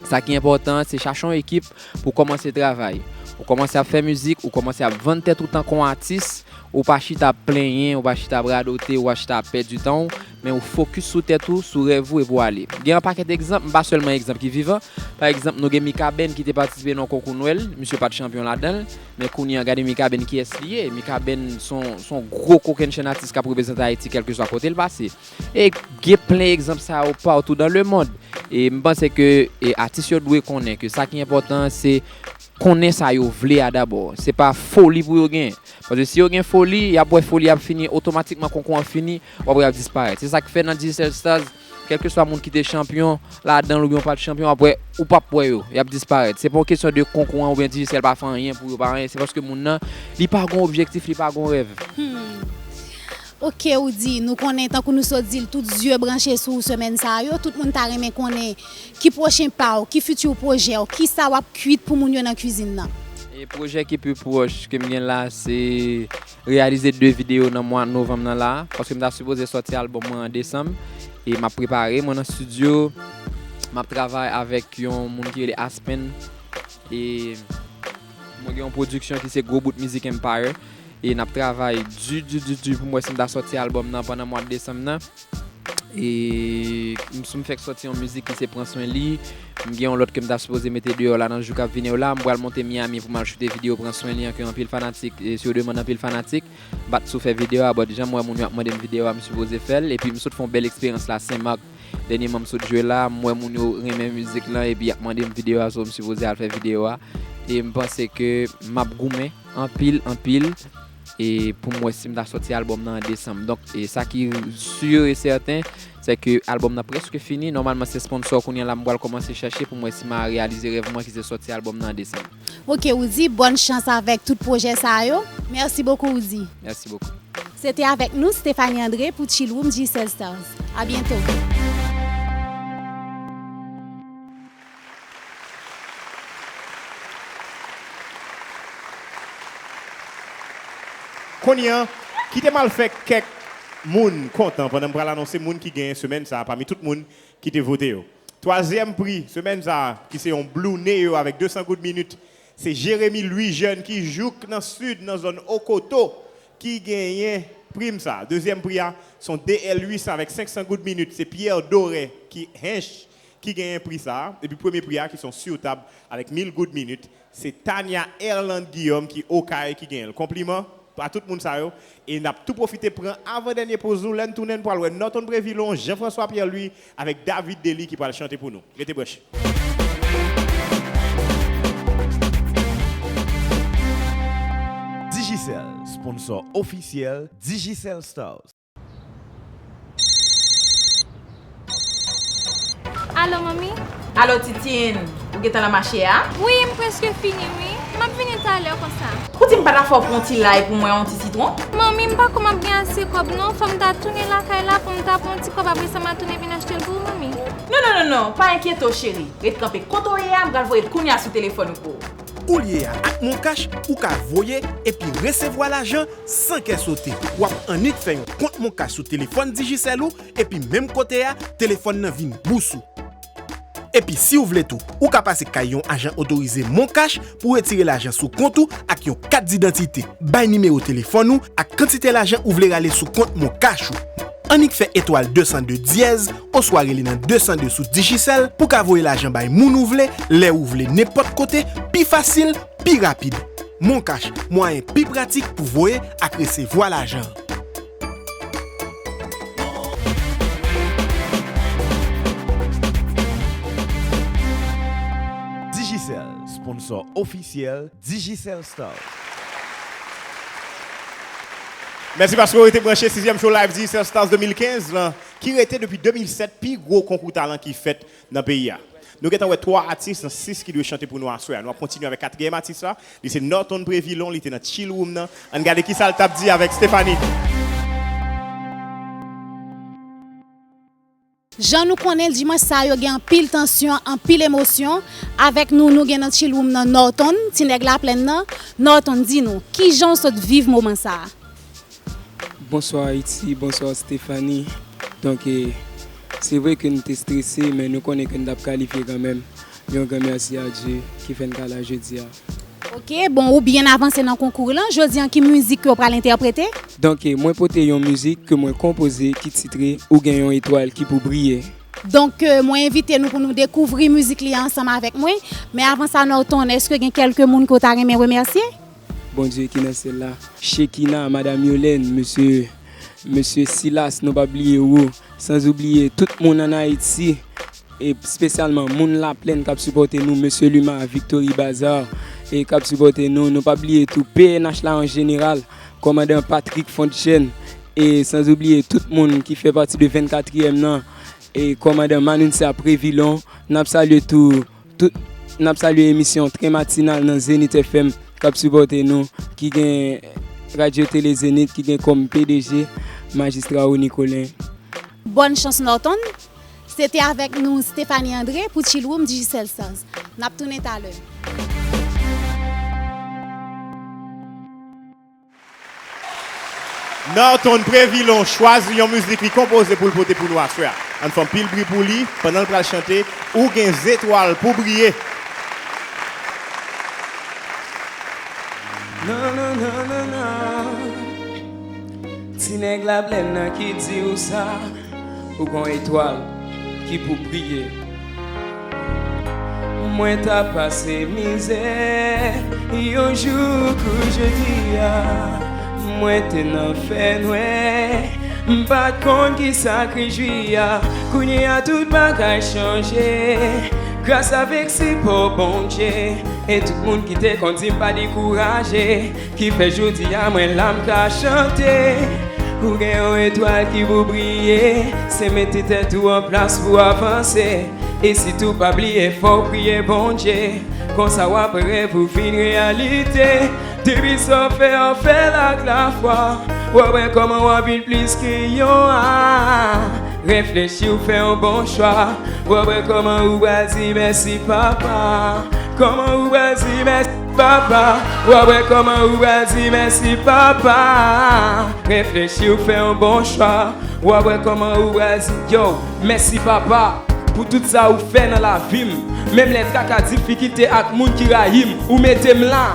sa ki enpòtan an, se chache yon ekip pou w kòmanse travay. Ou kòmanse ap fè mizik, ou kòmanse ap vann tèt ou tankou yon atis, ou pa chita ap plenyen, ou pa chita ap radote, ou pa chita ap pèdi tan w, men ou fokis sou tèt ou, sou rèv ou epi w ale. Gen yon pakèt egzanp, m pa sèlman egzanp ki vivan. Pa egzanp, nou gen Mikaben ki te patisipe nan yon konkou Nwèl, misye pa t chanpyon ladan l, men kounye a gade Mikaben kiyès li ye. Mikaben se yon, se yon gwo kokennchenn atis k ap reprezante Ayiti kèlkeswa kote l pase. E gen plen egzanp sa yo partou dans le monde. E m panse ke e, atis yo dwe konnen ke sa ki enpòtan an se konnen sa yo vle a dabò. Se pa foli pou yo gen. Paske si yo gen foli, y ap wè foli ap fini, otomatikman konkou an fini, w ap wè y ap disparèt. Se sa k fè nan Digicel Stars, kèlkeswa moun ki te chanpyon ladan l oubyen w pa t chanpyon, w ap wè, ou p ap wè yo, y ap disparèt. Se pa yon kesyon de konkou an oubyen Digicel pa fè anyen pou yo, pa anyen. Se paske moun nan, li pa gen objektif, li pa gen rèv. Hmm. Ok, Roody, nou konnen, tankou nou sot di l, tout zye branche sou ou semèn sa yo. Tout moun ta renmen konnen ki pwochen pa w, ki fiti pwojè w, kisa w ap kwit pou moun yo nan kwizin nan. E pwojè ki pi pwòch ke m gen la, se reyalize de videyo nan mwa novanm nan la, paske m ta sipoze sòti albòm mwen an desanm, e m ap prepare, mwen nan estidyo, m ap travay avèk yon moun ki rele Aspen, e mwen gen yon pwodiksyon ki se Gwo Bout Music Empire, e n ap travay di, di, di, di pou m wè si m ta sòti albòm nan pandan mwa desanm nan. E m, si m fèk sòti yon mizik ki se Pran Swen Li, m gen yon lòt ke m ta sipoze mete deyò la nan jou k ap vini yo la. M pral monte Miami pou m al choute videyo Pran Swen Li an ke anpil fanatik, e sou demann anpil fanatik, m pa t sou fè videyo a, but jan m wè moun yo ap mande m videyo a, m sipoze fè l. Epi m sot fè yon bèl eksperyans la Sen Mak. Dènyèman m sot jwe la, m wè moun yo renmen mizik lan epi y ap mande m videyo a, so m sipoze al fè videyo a. E m panse ke m ap goumen anpil, anpil, e pou m wè si m ta sòti albòm nan an desanm. Donk, e sa ki si e sèten, se ke albòm nan prèske fini. Nòmalman, se sponsò kounye a la m pral kòmanse chèche pou m wè si m a reyalize rèv mwen ki se sòti albòm nan an desanm. Ok, Roody, bòn chans avèk tout pwojè sa yo. Mèsi bokou, Roody. Mèsi bokou. Se te avèk nou Stephanie André pou Chill Room Digicel Stars. A byento. Kounye a, kite m al fè kèk moun kontan pandan m pral anonse moun ki genyen semèn sa a pami tout moun ki te vote yo. Twazyèm pri semèn sa a, ki se yon Blue Neo avèk de san goud minit, se Jérémy Louis Jeune ki jouk nan Sid, nan zòn Okoto, ki genyen prim sa a. Dezyèm pri a, se yon D L uit san avèk senk san goud minit, se Pierre Doré ki Hench ki genyen pri sa a. Epi premye pri a, ki se yon sitab avèk mil goud minit, se Tania Erlande Guillaume ki Okay ki genyen l. Konpliman a tout moun sa yo. E n ap tou pwofite pran avan dènye poz nou. Lè n tounen, n pral wè Norton Prévilon, Jean François Pierre Louis avèk David Dely ki pral chante pou nou. Rete branche. Digicel, sponsor ofisyèl Digicel Stars. Alo, manmi? Alo, Titine, ou gentan nan mache a? Wi, m prèske fini, wi. M ap vini talè konsa. Ou di m pa ta fè w pran yon ti lay pou mwen, yon ti sitwon? Manmi, m pa kwè m ap gen ase kòb, non. Fò m ta tounen lakay la pou m ta pran yon ti kòb, apre sa, m a tounen vin achte l pou ou, manmi. Non, non, non, non, pa enkyete w, cheri. Ret kanpe kote w ye a, m pral voye l kounye a sou telefòn ou pou ou. Koulye a, ak MonCash, ou ka voye epi resevwa lajan san kè sote. W ap annik fè yon kont MonCash sou telefòn Digicel ou, epi menm kote a, telefòn nan vin bous ou. Epi si w vle tou, ou ka pase kay yon ajan otorize MonCash pou w retire lajan sou kont ou ak yon kat didantite. Bay nimewo telefòn ou ak kantite lajan ou vle rale sou kont MonCash ou. Annik fè etwal de san de dyèz oswa rele nan de san de sou Digicel pou ka voye lajan bay moun ou vle, lè ou vle, nenpòt kote, pi fasil, pi rapid. MonCash, mwayen pi pratik pou voye ak resevwa lajan. Digicel, sponsor ofisyèl Digicel Stars. Mèsi paske w rete branche sizyèm show live Digicel Stars de mil kenz lan, ki rete depi de mil sèt pi gwo konkou talan ki fèt nan peyi a. Nou gentan wè twa atis nan sis ki dwe chante pou nou aswè a. Nou ap kontinye avèk katriyèm atis la. Li se Norton Prévilon, li te nan Chill Room nan. Ann gade kisa l t ap di avèk Stephanie. Jan nou konnen l, dimanch sa a, yo gen anpil tansyon, anpil emosyon. Avèk nou, nou gen nan Chill Room nan Norton, ti nèg Laplèn nan. Norton, di nou, kijan w sot viv moman sa a? Bonswa Ayiti, bonswa Stephanie. Donk, e, se vre ke n te strese, men nou konnen ke n t ap kalifye kanmenm. Yon gran mèsi a Dye ki fè n ka la jodi a. Ok, bon, ou byen avanse nan konkou lan. Jodi an, ki mizik ke w pral entèprete? Donk, e, mwen pote yon mizik ke mwen konpoze ki titre Ou gen yon etwal ki pou briye. Donk, e, mwen envite nou pou nou dekouvri mizik li ansanm avèk mwen. Men avan sa, Norton, èske gen kèlke moun ke w ta renmen remèsye? Bondye ki nan syèl la, Shekina, Madam Yolène, mesye, mesye Silas, nou p ap bliye ou, san oubliye tout moun ann Ayiti, e espesyalman moun Laplèn k ap sipòte nou, mesye Luma, Victory Bazar, e k ap sipòte nou, nou p ap bliye tou P N H la an jeneral, kòmandan Patrick Fontchèn, e san oubliye tout moun ki fè pati de vennkatriyèm nan, e kòmandan Manuncia Prévilon, n ap salye tou, tout, n ap salye emisyon Tren Matinal nan Zenith F M k ap sipòte nou, ki gen Radyo Tele Zenith, ki gen kòm P D G Majistra Rony Colin. Bòn chans, Norton. Se te avèk nou Stephanie André pou Chill Room Digicel Stars. N ap tounen talè. Norton Prévilon chwazi yon mizik li konpoze pou l pote pou nou aswè a. Ann fè anpil bri pou li pandan l pral chante Ou gen zetwal pou briye. Non, non, non, non, non. Ti nèg Laplèn nan ki di w sa. Ou gon etwal ki pou briye. Mwen t ap pase mizè yon jou kou jodi a. Mwen te nan fènwè, m pa t konn kisa k ri jwi a. Kounye a tout bagay chanje, gras avèk sipò Bondye. E tout moun ki te konn di m pa dekouraje, ki fè jodi a mwen la m ka chante. Ou gen yon etwal ki pou briye, se mete tèt ou an plas pou avanse. E sitou pa bliye fò w priye Bondye, konsa w ap wè rèv ou vin reyalite. Depi sa w fè, w fè l ak lafwa, w ap wè kòman w ap vin plis ke yon a. Reflechi, w fè yon bon chwa, w ap wè kòman ou pral di mèsi papa. Kòman ou pral di mèsi papa, w ap wè kòman ou pral di mèsi papa. Reflechi, w fè yon bon chwa, w ap wè kòman ou pral di, yo, mèsi papa pou tout sa ou fè nan lavi m. Menm lè traka, difikilte ak moun ki rayi m, ou mete m la.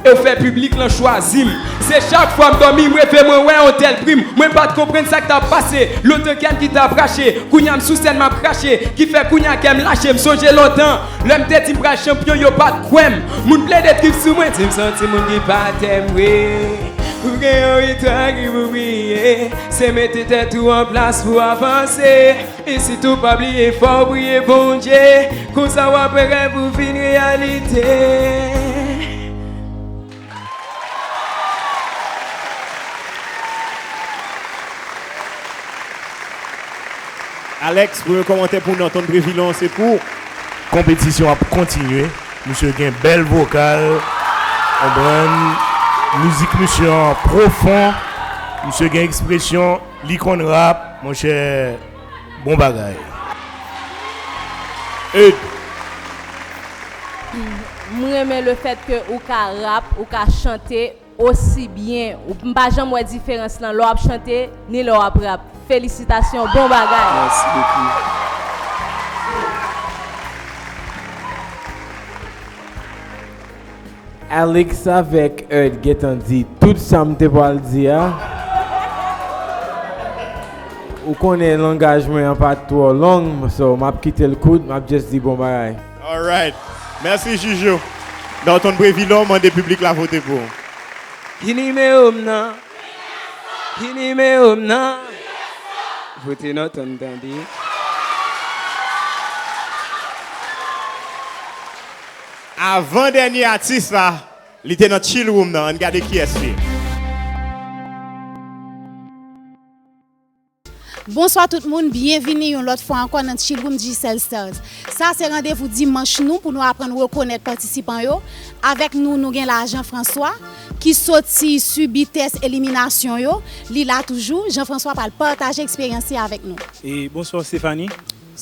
Yo fè piblik lan chwazi m. Se chak fwa m dòmi, m reve mwen wè yon tèl prim. Mwen pa t konprann sa k t ap pase. Lontan kè m ki t ap rache. Kounye a m sou sèn m ap krache. Ki fè kounye a kè m lache. M sonje lontan. Lè m te di m pral chanpyon, yo pa t kwè m. Moun plede trip sou mwen. Di m se yon timoun ki pa tè m vre. Ou gen yon itwa ki pou priye. Se mete tèt ou an plas pou avanse. E sitou pa bliye fò w priye Bondye, konsa w ap wè rèv ou vin reyalite. Alex, premye kòmantè pou Norton Prévilon, se pou. Konpetisyon ap kontinye. Misye gen bèl vokal, konprann. Mizik misye an pwofon. Misye gen ekspresyon, li konn rap, monchè. Bon bagay. Eud. M renmen le fèt ke ou ka rap, ou ka chante osi byen. Ou, m pa janm wè diferans lan lè w ap chante ni lè w ap rap. Felisitasyon, bon bagay. Mèsi bokou. Alex avèk Eud gentan di tout sa m te pral di a. Ou konnen langaj mwen an pa t twò long, so m ap kite l kout, m ap just di bon bagay. Alright. Mèsi Joujou. Norton Prévilon, mande piblik la vote pou ou. Ki nimewo m nan? Ki nimewo m nan? Vote Norton tande. Avan dènye atis la, li te nan Chill Room nan. Ann gade kiyès li ye. Bonswa tout moun, byenvini yon lòt fwa ankò nan Chill Room Digicel Stars. Sa se randevou dimanch nou pou nou aprann rekonèt patisipan yo. Avèk nou, nou gen la Jean François, ki soti sibi tès eliminasyon yo. Li la toujou. Jean François pral pataje eksperyans li avèk nou. E bonswa Stéphanie.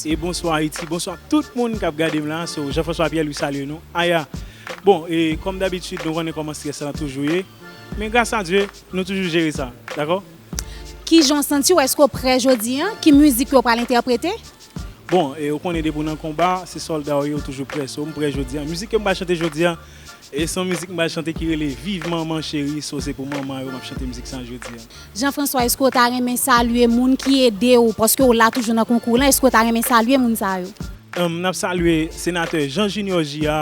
E bonswa Ayiti, bonswa tout moun k ap gade m la. So, Jean François Pierre Louis salye nou. Aya. Bon, e kòm dabitid, nou konnen kòman strès la toujou ye. Men gras a Dye, nou toujou jere sa, dakò? Kijan w santi w? Èske w prè jodi a? Ki mizik yo pral entèprete? Bon, e ou konnen depi w nan konba, se sòlda w ye, ou toujou prè. So, m prè jodi a. Mizik ke m pral chante jodi a, e se yon mizik m pral chante ki rele Viv Manman Cheri. So, se pou manman yo m ap chante mizik sa a jodi a. Jean François, èske w ta renmen salye moun ki ede w, paske w la toujou nan konkou lan, èske w ta renmen salye moun sa yo? Em, n ap salye senatè Jean Junior J A,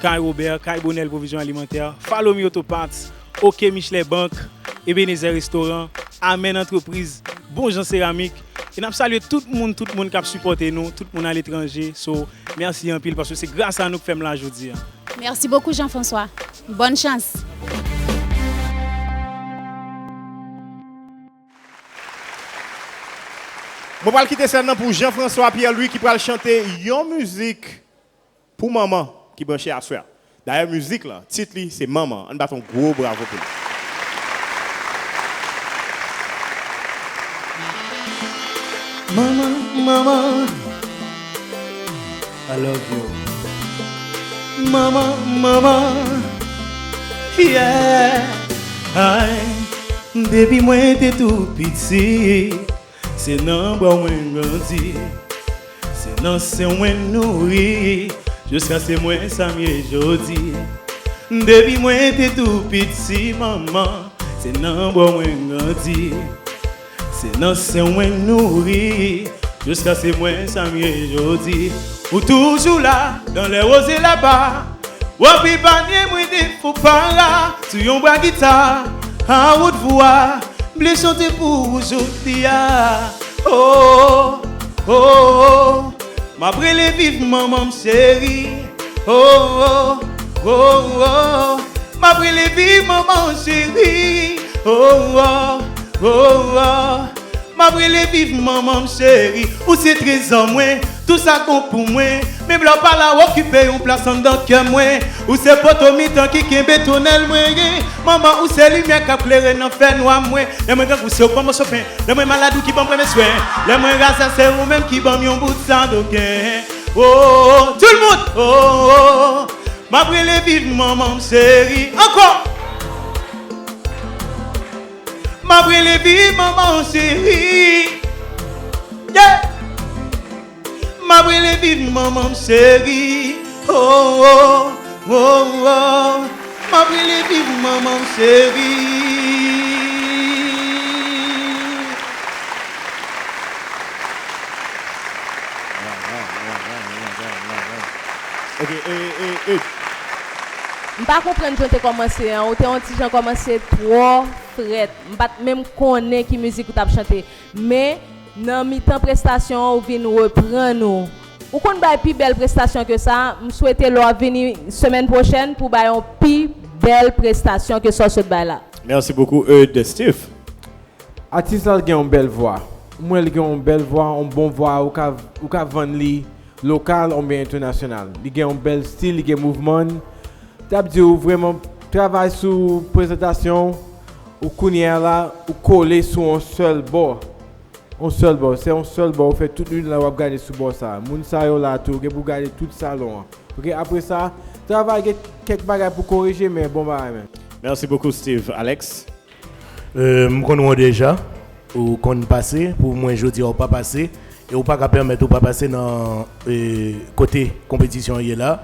Kay Robert, Kay Bonel Pwovizyon Alimantè, Follow Me Auto Parts, OK Michelet Bank, Ebenezer Restaurant, Amen Entreprise, Bon Jan Seramik. E n ap salye tout moun, tout moun k ap sipòte nou, tout moun aletranje. So, mèsi anpil paske se gras a nou k fè m la jodi a. Merci beaucoup, Jean-François. Bonne chance. Mwen pral kite sèn nan pou Jean François Pierre Louis ki pral chante yon mizik pou manman ki branche aswè a. Dayè mizik lan, tit li se Manman. Ann bat yon gwo bravo pou li. Manman, manman, I love you. Manman, manman, yeah. Ay, depi mwen te tou piti, se nan bra w mwen grandi, se nan sen w mwen nouri, jiskaske mwen sa m ye jodi. Depi mwen te tou piti, manman, se nan bra w mwen grandi, se nan sen w mwen nouri, jiskaske mwen sa m ye jodi. Ou toujou la, dans les roses là-bas. W ap epaye mwen de fo para, sou yon bra gita, a wot vwa, m vle chante pou ou jodi a. Oh, oh, oh, oh. M ap rele viv manman m cheri. Oh, oh, oh, oh. M ap rele viv manman m cheri. Oh, oh, oh, oh. M ap rele viv manman m cheri. Ou se trezò mwen, tou sa k bon pou mwen. Menm lè w pa la, w okipe yon plas anndan kè mwen. Ou se poto mitan ki kenbe tonèl mwen ye. Manman, ou se limyè k ap klere nan fènwa mwen. Lè mwen grangou, se ou k ban m moso pen. Lè mwen malad, ou ki ban m renmen swen. Lè mwen razè, se ou menm ki ban m yon bout zadoken. Oh, oh, oh, tout moun, oh, oh, oh. M ap rele viv manman m cheri. Ankò. M ap rele viv manman m cheri. Yeah. M ap rele viv manman m cheri. Oh, oh, oh, oh. M Anpil viv manman m cheri. Ok, e, e, e. M pa konprann jan w te kòmanse an. Ou te yon ti jan kòmanse twò frèt. M pa t menm konnen ki mizik ou t ap chante. Men, nan mitan prestasyon an, ou vin reprann ou. Ou konn bay pi bèl prestasyon ke sa. M swete lè w ap vini semèn pwochèn pou w bay yon pi bèl prestasyon ke sa w sot bay la. Merci beaucoup, Eudes. Steve. Atis la gen yon bèl vwa. M wè li gen yon bèl vwa, yon bon vwa, ou ka, ou ka vann li lokal oubyen entènasyonal. Li gen yon bèl stil, li gen mouvman. T ap di w vrèman travay sou prezantasyon ou, kounye a la, ou kole sou yon sèl bò. Yon sèl bò, se yon sèl bò, ou fè tout lin la, w ap gade sou bò sa. Moun sa yo la tou, gen pou gade tout salon an. Ok, apre sa, travay gen kèk bagay pou korije, men bon bagay menm. Merci beaucoup, Steve. Alex? Euh, m konn ou deja, ou konn pase, pou mwen jodi a ou pa pase, e ou pa ka pèmèt ou pa pase nan, euh, kote konpetisyon an ye la.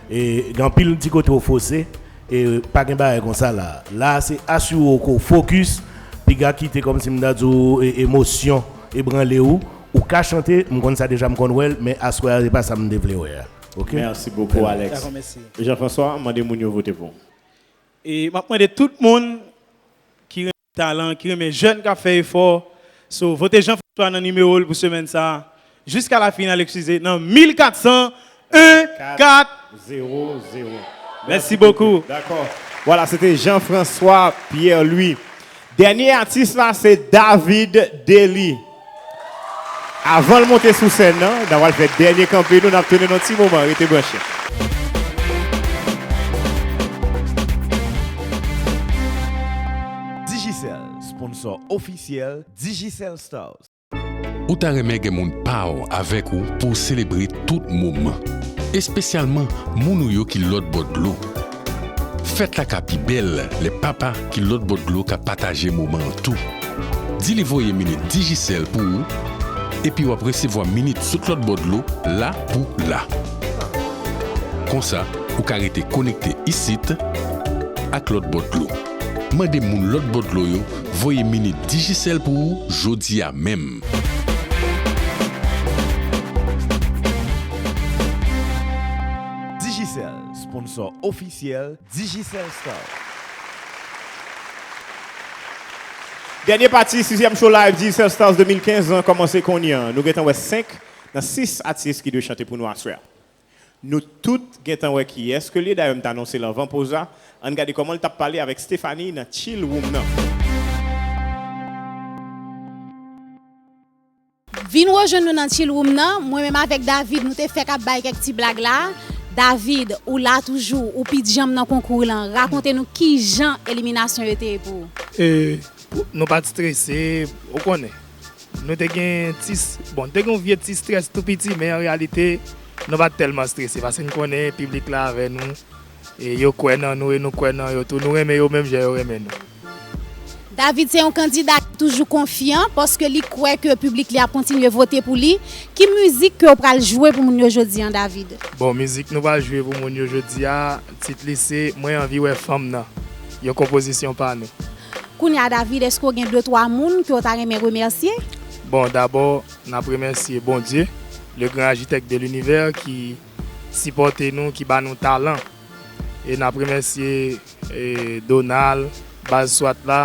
E gen anpil ti kote ou fose, e pa gen bagay konsa la. La a se asire w ke w fokis, piga kite kòmsi m ta di w, e, emosyon ebranle ou. Ou ka chante, m konn sa deja, m konn wè l, men aswè a se pa sa m te vle wè a. Ok? Merci beaucoup, Alex. Dakò, mèsi. Jean-François, mande moun yo vote pou ou. E m ap mande tout moun ki renmen talan, ki renmen jèn k ap fè efò, so, vote Jean François nan nimewo l pou semèn sa a, jiska la final, eskize, nan mil kat san en kat zewo zewo. Merci beaucoup. D'accord. Voilà, c'était Jean-François Pierre-Louis. Dènye atis la, se David Dely. Avan l monte sou sèn nan, n a pral fè dènye kanpe nou, n ap tounen nan ti moman, rete branche. Digicel, sponsor ofisyèl Digicel Stars. Ou ta renmen gen moun pa w avèk ou pou w selebre tout moman, espesyalman moun ou yo ki lòt bò dlo. Fèt la ka pi bèl lè papa ki lòt bò dlo ka pataje moman an tou. Di li voye minit Digicel pou ou, epi w ap resevwa minit sot lòt bò dlo la pou la. Konsa, ou ka rete konekte isit ak lòt bò dlo. Mande moun lòt bò dlo yo voye minit Digicel pou ou jodi a menm. Digicel, sponsor ofisyèl Digicel Stars. Dènye pati sizyèm show live Digicel Stars de mil kenz lan kòmanse kounye a. Nou gentan wè senk nan sis atis ki dwe chante pou nou aswè a. Nou tout gentan wè kiyès ke l ye, dayè m t anonse l anvan poz la. Ann gade kòman l t ap pale avèk Stéphanie nan Chill Room nan. Vin rejwenn nou nan Chill Room nan. Mwen menm avèk David, nou te fèk ap bay kèk ti blag la. David, ou la toujou, ou pi djanm nan konkou lan. Rakonte nou kijan eliminasyon yo te ye pou ou. E, pou, nou pa t strese, ou konnen. Nou te gen ti s-, bon, te gen yon vye ti strès tou piti, men an reyalite, nou pa t tèlman strese, paske n konnen piblik la avè nou, e yo kwè nan nou, e nou kwè nan yo tou. Nou renmen yo menm jan yo renmen nou. David se yon kandida ki toujou konfyan, paske li kwè ke piblik li ap kontinye vote pou li. Ki mizik ke w pral jwe pou moun yo jodi a, David? Bon, mizik nou pral jwe pou moun yo jodi a, tit li se Mwen anvi wè fanm nan, yon konpozisyon pa nou. Kounye a, David, èske w gen de twa moun ke w ta renmen remèsye? Bon, dabò, n ap remèsye Bondye, le grand architecte de l'univers, ki sipòte nou, ki ba nou talan. E n ap remèsye, e, Donald, baz swat la,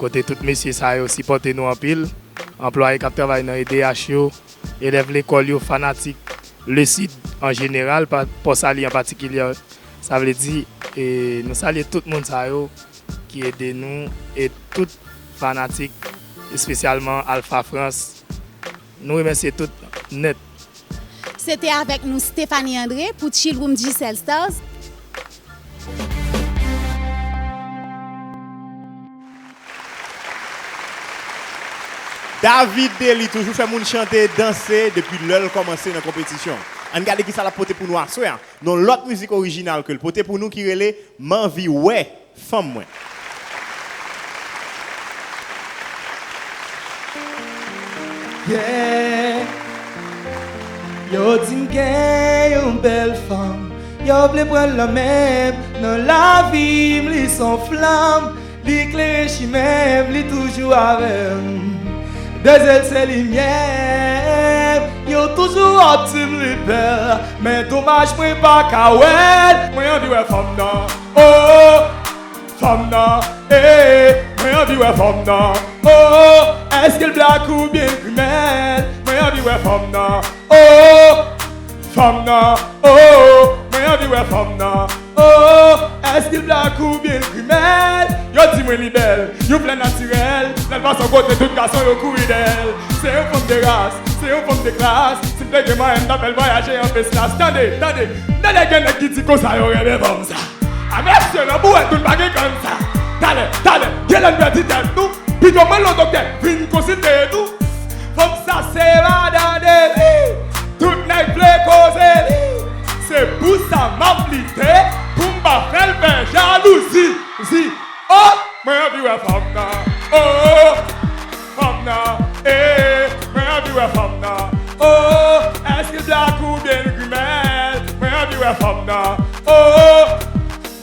kote tout mesye sa yo sipòte nou anpil, anplwaye k ap travay nan E D H yo, elèv lekòl yo, fanatik Le Sud an jeneral, pa, Port Salut an patikilye. Sa vle di, e, nou salye tout moun sa yo ki ede nou, e tout fanatik, espesyalman Alpha France. Nou remèsye tout nèt. Se te avèk nou Stéphanie André pou Chill Room Digicel Stars. David Dely toujou fè moun chante, danse depi lè l kòmanse nan konpetisyon. Ann gade kisa l ap pote pou nou aswè a. Nan yon lòt mizik orijinal ke l pote pou nou ki rele M anvi wè fanm mwen. Yeah. Yo di m gen yon bèl fanm, Yo vle pran l nan men m, nan lavi m, li s on flanm, li klere chimen m, li toujou avè m. De zyè l se limyè m, yo toujou ap di m li bèl, men domaj mwen pa ka wè l. Mwen anvi wè fanm nan, oh, fanm nan, eh, mwen anvi wè fanm nan, oh, èske l blak oubyen l grimèl? Mwen anvi wè fanm nan, oh, fanm nan, oh, mwen anvi wè fanm nan, oh, èske l blak oubyen l grimèl? Yo di mwen li bèl, yon flè natirèl, lè l pase yon kote tout gason yo kouri dèyè l. Se yon fanm de ras, se yon fanm de klas, si m te gen mwayen m t ap fè l vwayaje an fes klas. Tande, tande, tande gen nèg ki di konsa yo renmen fanm sa. A mesye nan bouwèt nou pa gen grann sa. Talè, talè, genlè n pèdi tèt nou. Pito mande yon doktè vin konsilte nou. Fanm sa se madan de li. Tout nèg vle koze li. Se pou sa m ap lite, pou m pa fè l fè jalouzi. Zi, oh, mwen anvi wè fanm nan. Oh, fanm nan, eh, mwen anvi wè fanm nan. Oh, èske l blak oubyen l grimèl? Mwen anvi wè fanm nan. Oh,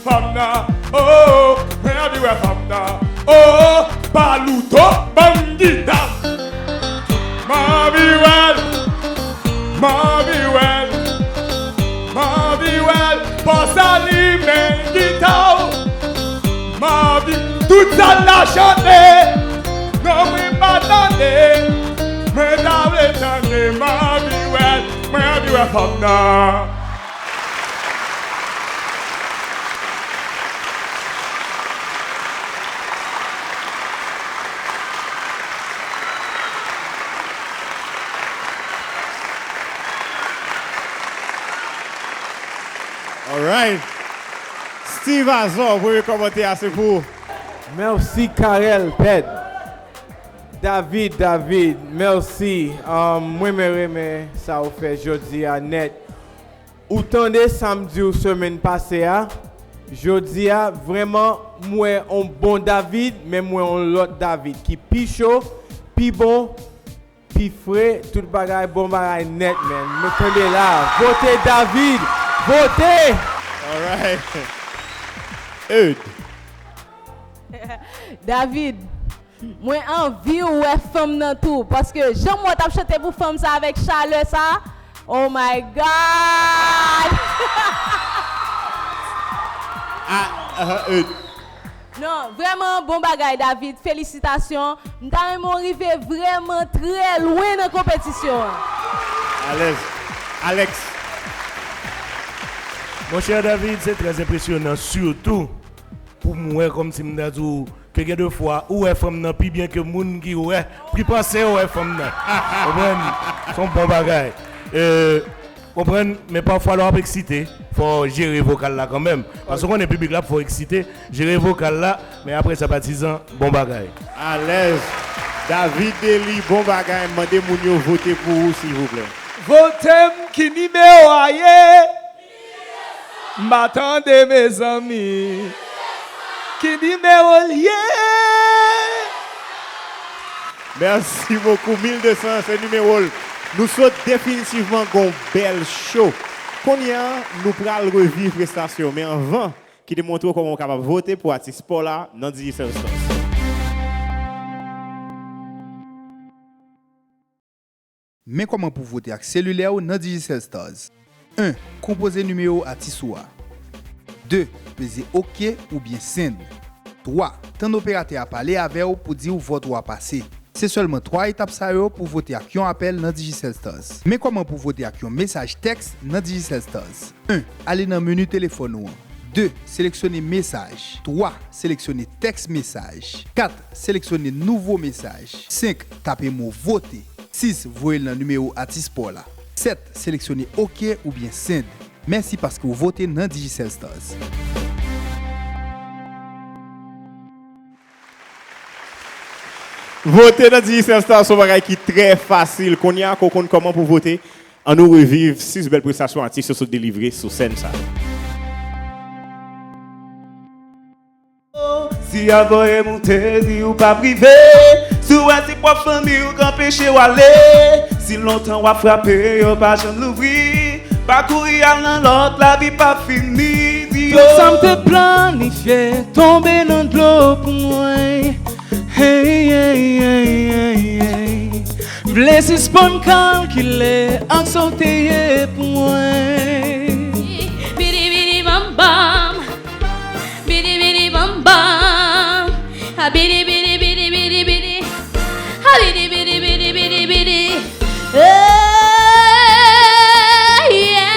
fanm nan, oh, mwen anvi wè fanm nan, oh, Palouto, ban m gita m. M anvi wè l, m anvi wè l, m anvi wè l, fòs alimen gita w. M anvi tout sa l ap chante, non mwen pa tande, mwen ta vle tande, m anvi wè l, mwen anvi wè fanm nan. Alright. Steve Azor, premye kòmantè a se pou ou. Mèsi Carel Pèd. David, David, mèsi. Um, mwen men renmen sa ou fè jodi a nèt. Ou tande sa m di w semèn pase a, jodi a, vrèman, m wè on bon David, men m wè on lòt David ki pi cho, pi bon, pi fre, tout bagay, bon bagay nèt, man. Men kenbe la, vote David, vote! Alright. Eude. David, mwen anvi w wè fanm nan tou, paske jan m wè w t ap chante pou fanm sa avèk chalè sa, oh my God! Ah, ah, euh. Non, vrèman, bon bagay, David. Felisitasyon. M ta renmen w rive vrèman trè lwen nan konpetisyon an. Alèz. Alex. Monchè David, se trè enpresyonan, sitou pou m wè kòmsi m ta di w ke gen de fwa ou wè fanm nan pi byen ke moun ki wè, ki panse yo wè fanm nan. Konprann? Se yon bon bagay. E, konprann, men pafwa lè w ap eksite, fò w jere vokal la kanmenm. Paske w konnen piblik la ap fè w eksite, jere vokal la, men apre sa, patizan, bon bagay. Alèz. David Dely, bon bagay. Mande moun yo vote pou ou, silvouplè. Vote m, ki nimewo a ye? M pa tande, mezanmi. Ki nimewo l ye? Mèsi bokou. Mil de san, se nimewo l. Nou sot definitivman gon bèl cho. Kounye a, nou pral reviv prestasyon, men anvan, kite m montre w kòman w kapab vote pou atis pa w la nan Digicel Stars. Men kòman pou vote ak selilè w nan Digicel Stars. En. Konpoze nimewo atis ou a. De. Peze oke oubyen send. Twa. Tann operatè a pale avè w pou di w vòt ou a pase. Se sèlman twa etap sa yo pou vote ak yon apèl nan Digicel Stars. Men kòman pou vote ak yon mesaj tèks nan Digicel Stars. En. Ale nan meni telefòn ou an. De. Seleksyone mesaj. Twa. Seleksyone tèks mesaj. Kat. Seleksyone nouvo mesaj. Senk. Tape mo vote. Sis. Voye l nan nimewo atis pa w la. Sèt. Seleksyone oke oubyen send. Mèsi paske w vote nan Digicel Stars. Vote nan Digicel Stars se yon bagay ki trè fasil. Kounye a ke w konn kòman pou vote, ann nou reviv sis bèl prestasyon atis yo sot delivre sou sèn sa a. Si y ap voye m, ou te di ou p ap rive. Si w wè se pwòp fanmi w k anpeche w ale. Si lontan w ap frape, yo pa janm louvri. Pa kouri al nan lòt la, Li pa fini, di yo. Tout sa m te planifye tonbe nan dlo pou mwen. Hey, hey, hey, hey, hey. M vle sispann kalkile ak sa w te ye pou mwen. Bidi bidi bam bam. Bidi bidi bam bam. A bidi bidi bidi bidi bidi. A bidi bidi bidi bidi bidi. Oh, yeah.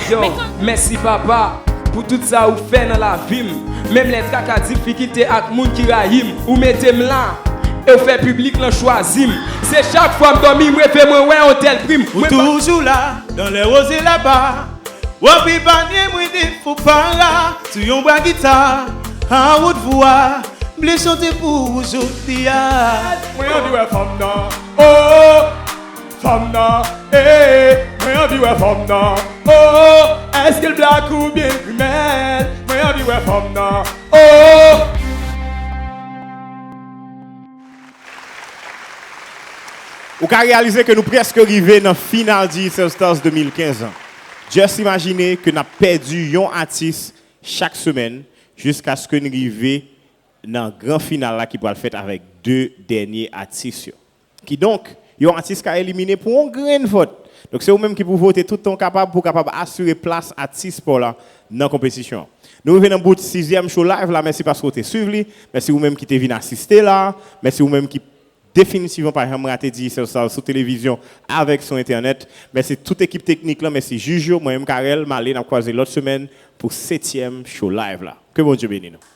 Yo, mèsi papa pou tout sa ou fè nan lavi m. Menm lè traka, difikilte ak moun ki rayi m, ou mete m la e w fè piblik lan chwazi m. Se chak fwa m dòmi, m reve mwen wè yon tèl prim. Ou toujou la dans les roses là-bas. W ap epanye mwen de fo para sou yon bra gita. Awout vwa, m vle chante pou ou jodi a. Mwen anvi wè fanm nan, oh, fanm nan, eh, mwen anvi wè fanm nan, oh, èske l black oubyen grimèl? Mwen anvi wè fanm nan, oh. Ou ka reyalize ke nou prèske rive nan final Digicel Stars de mil kenz lan. Just imajine ke n ap pèdi yon atis chak semèn jiskaske n rive nan gran final la ki pral fèt avèk de dènye atis yo. Kidonk, yon atis ka elimine pou yon grenn vòt. Donk, se ou menm ki pou vote tout tan w kapab pou w kapab asire plas atis pa w la nan konpetisyon an. Nou rive nan bout sizyèm show live la. Mèsi paske w te swiv li. Mèsi ou menm ki te vin asiste la. Mèsi ou menm ki definitivman pa janm rate Digicel Stars sou televizyon avèk sou entènèt. Mèsi tout ekip teknik lan. Mèsi jij yo. Mwen menm Carel, m ale, n ap kwaze lòt semèn pou setyèm show live la. Ke Bondye beni nou.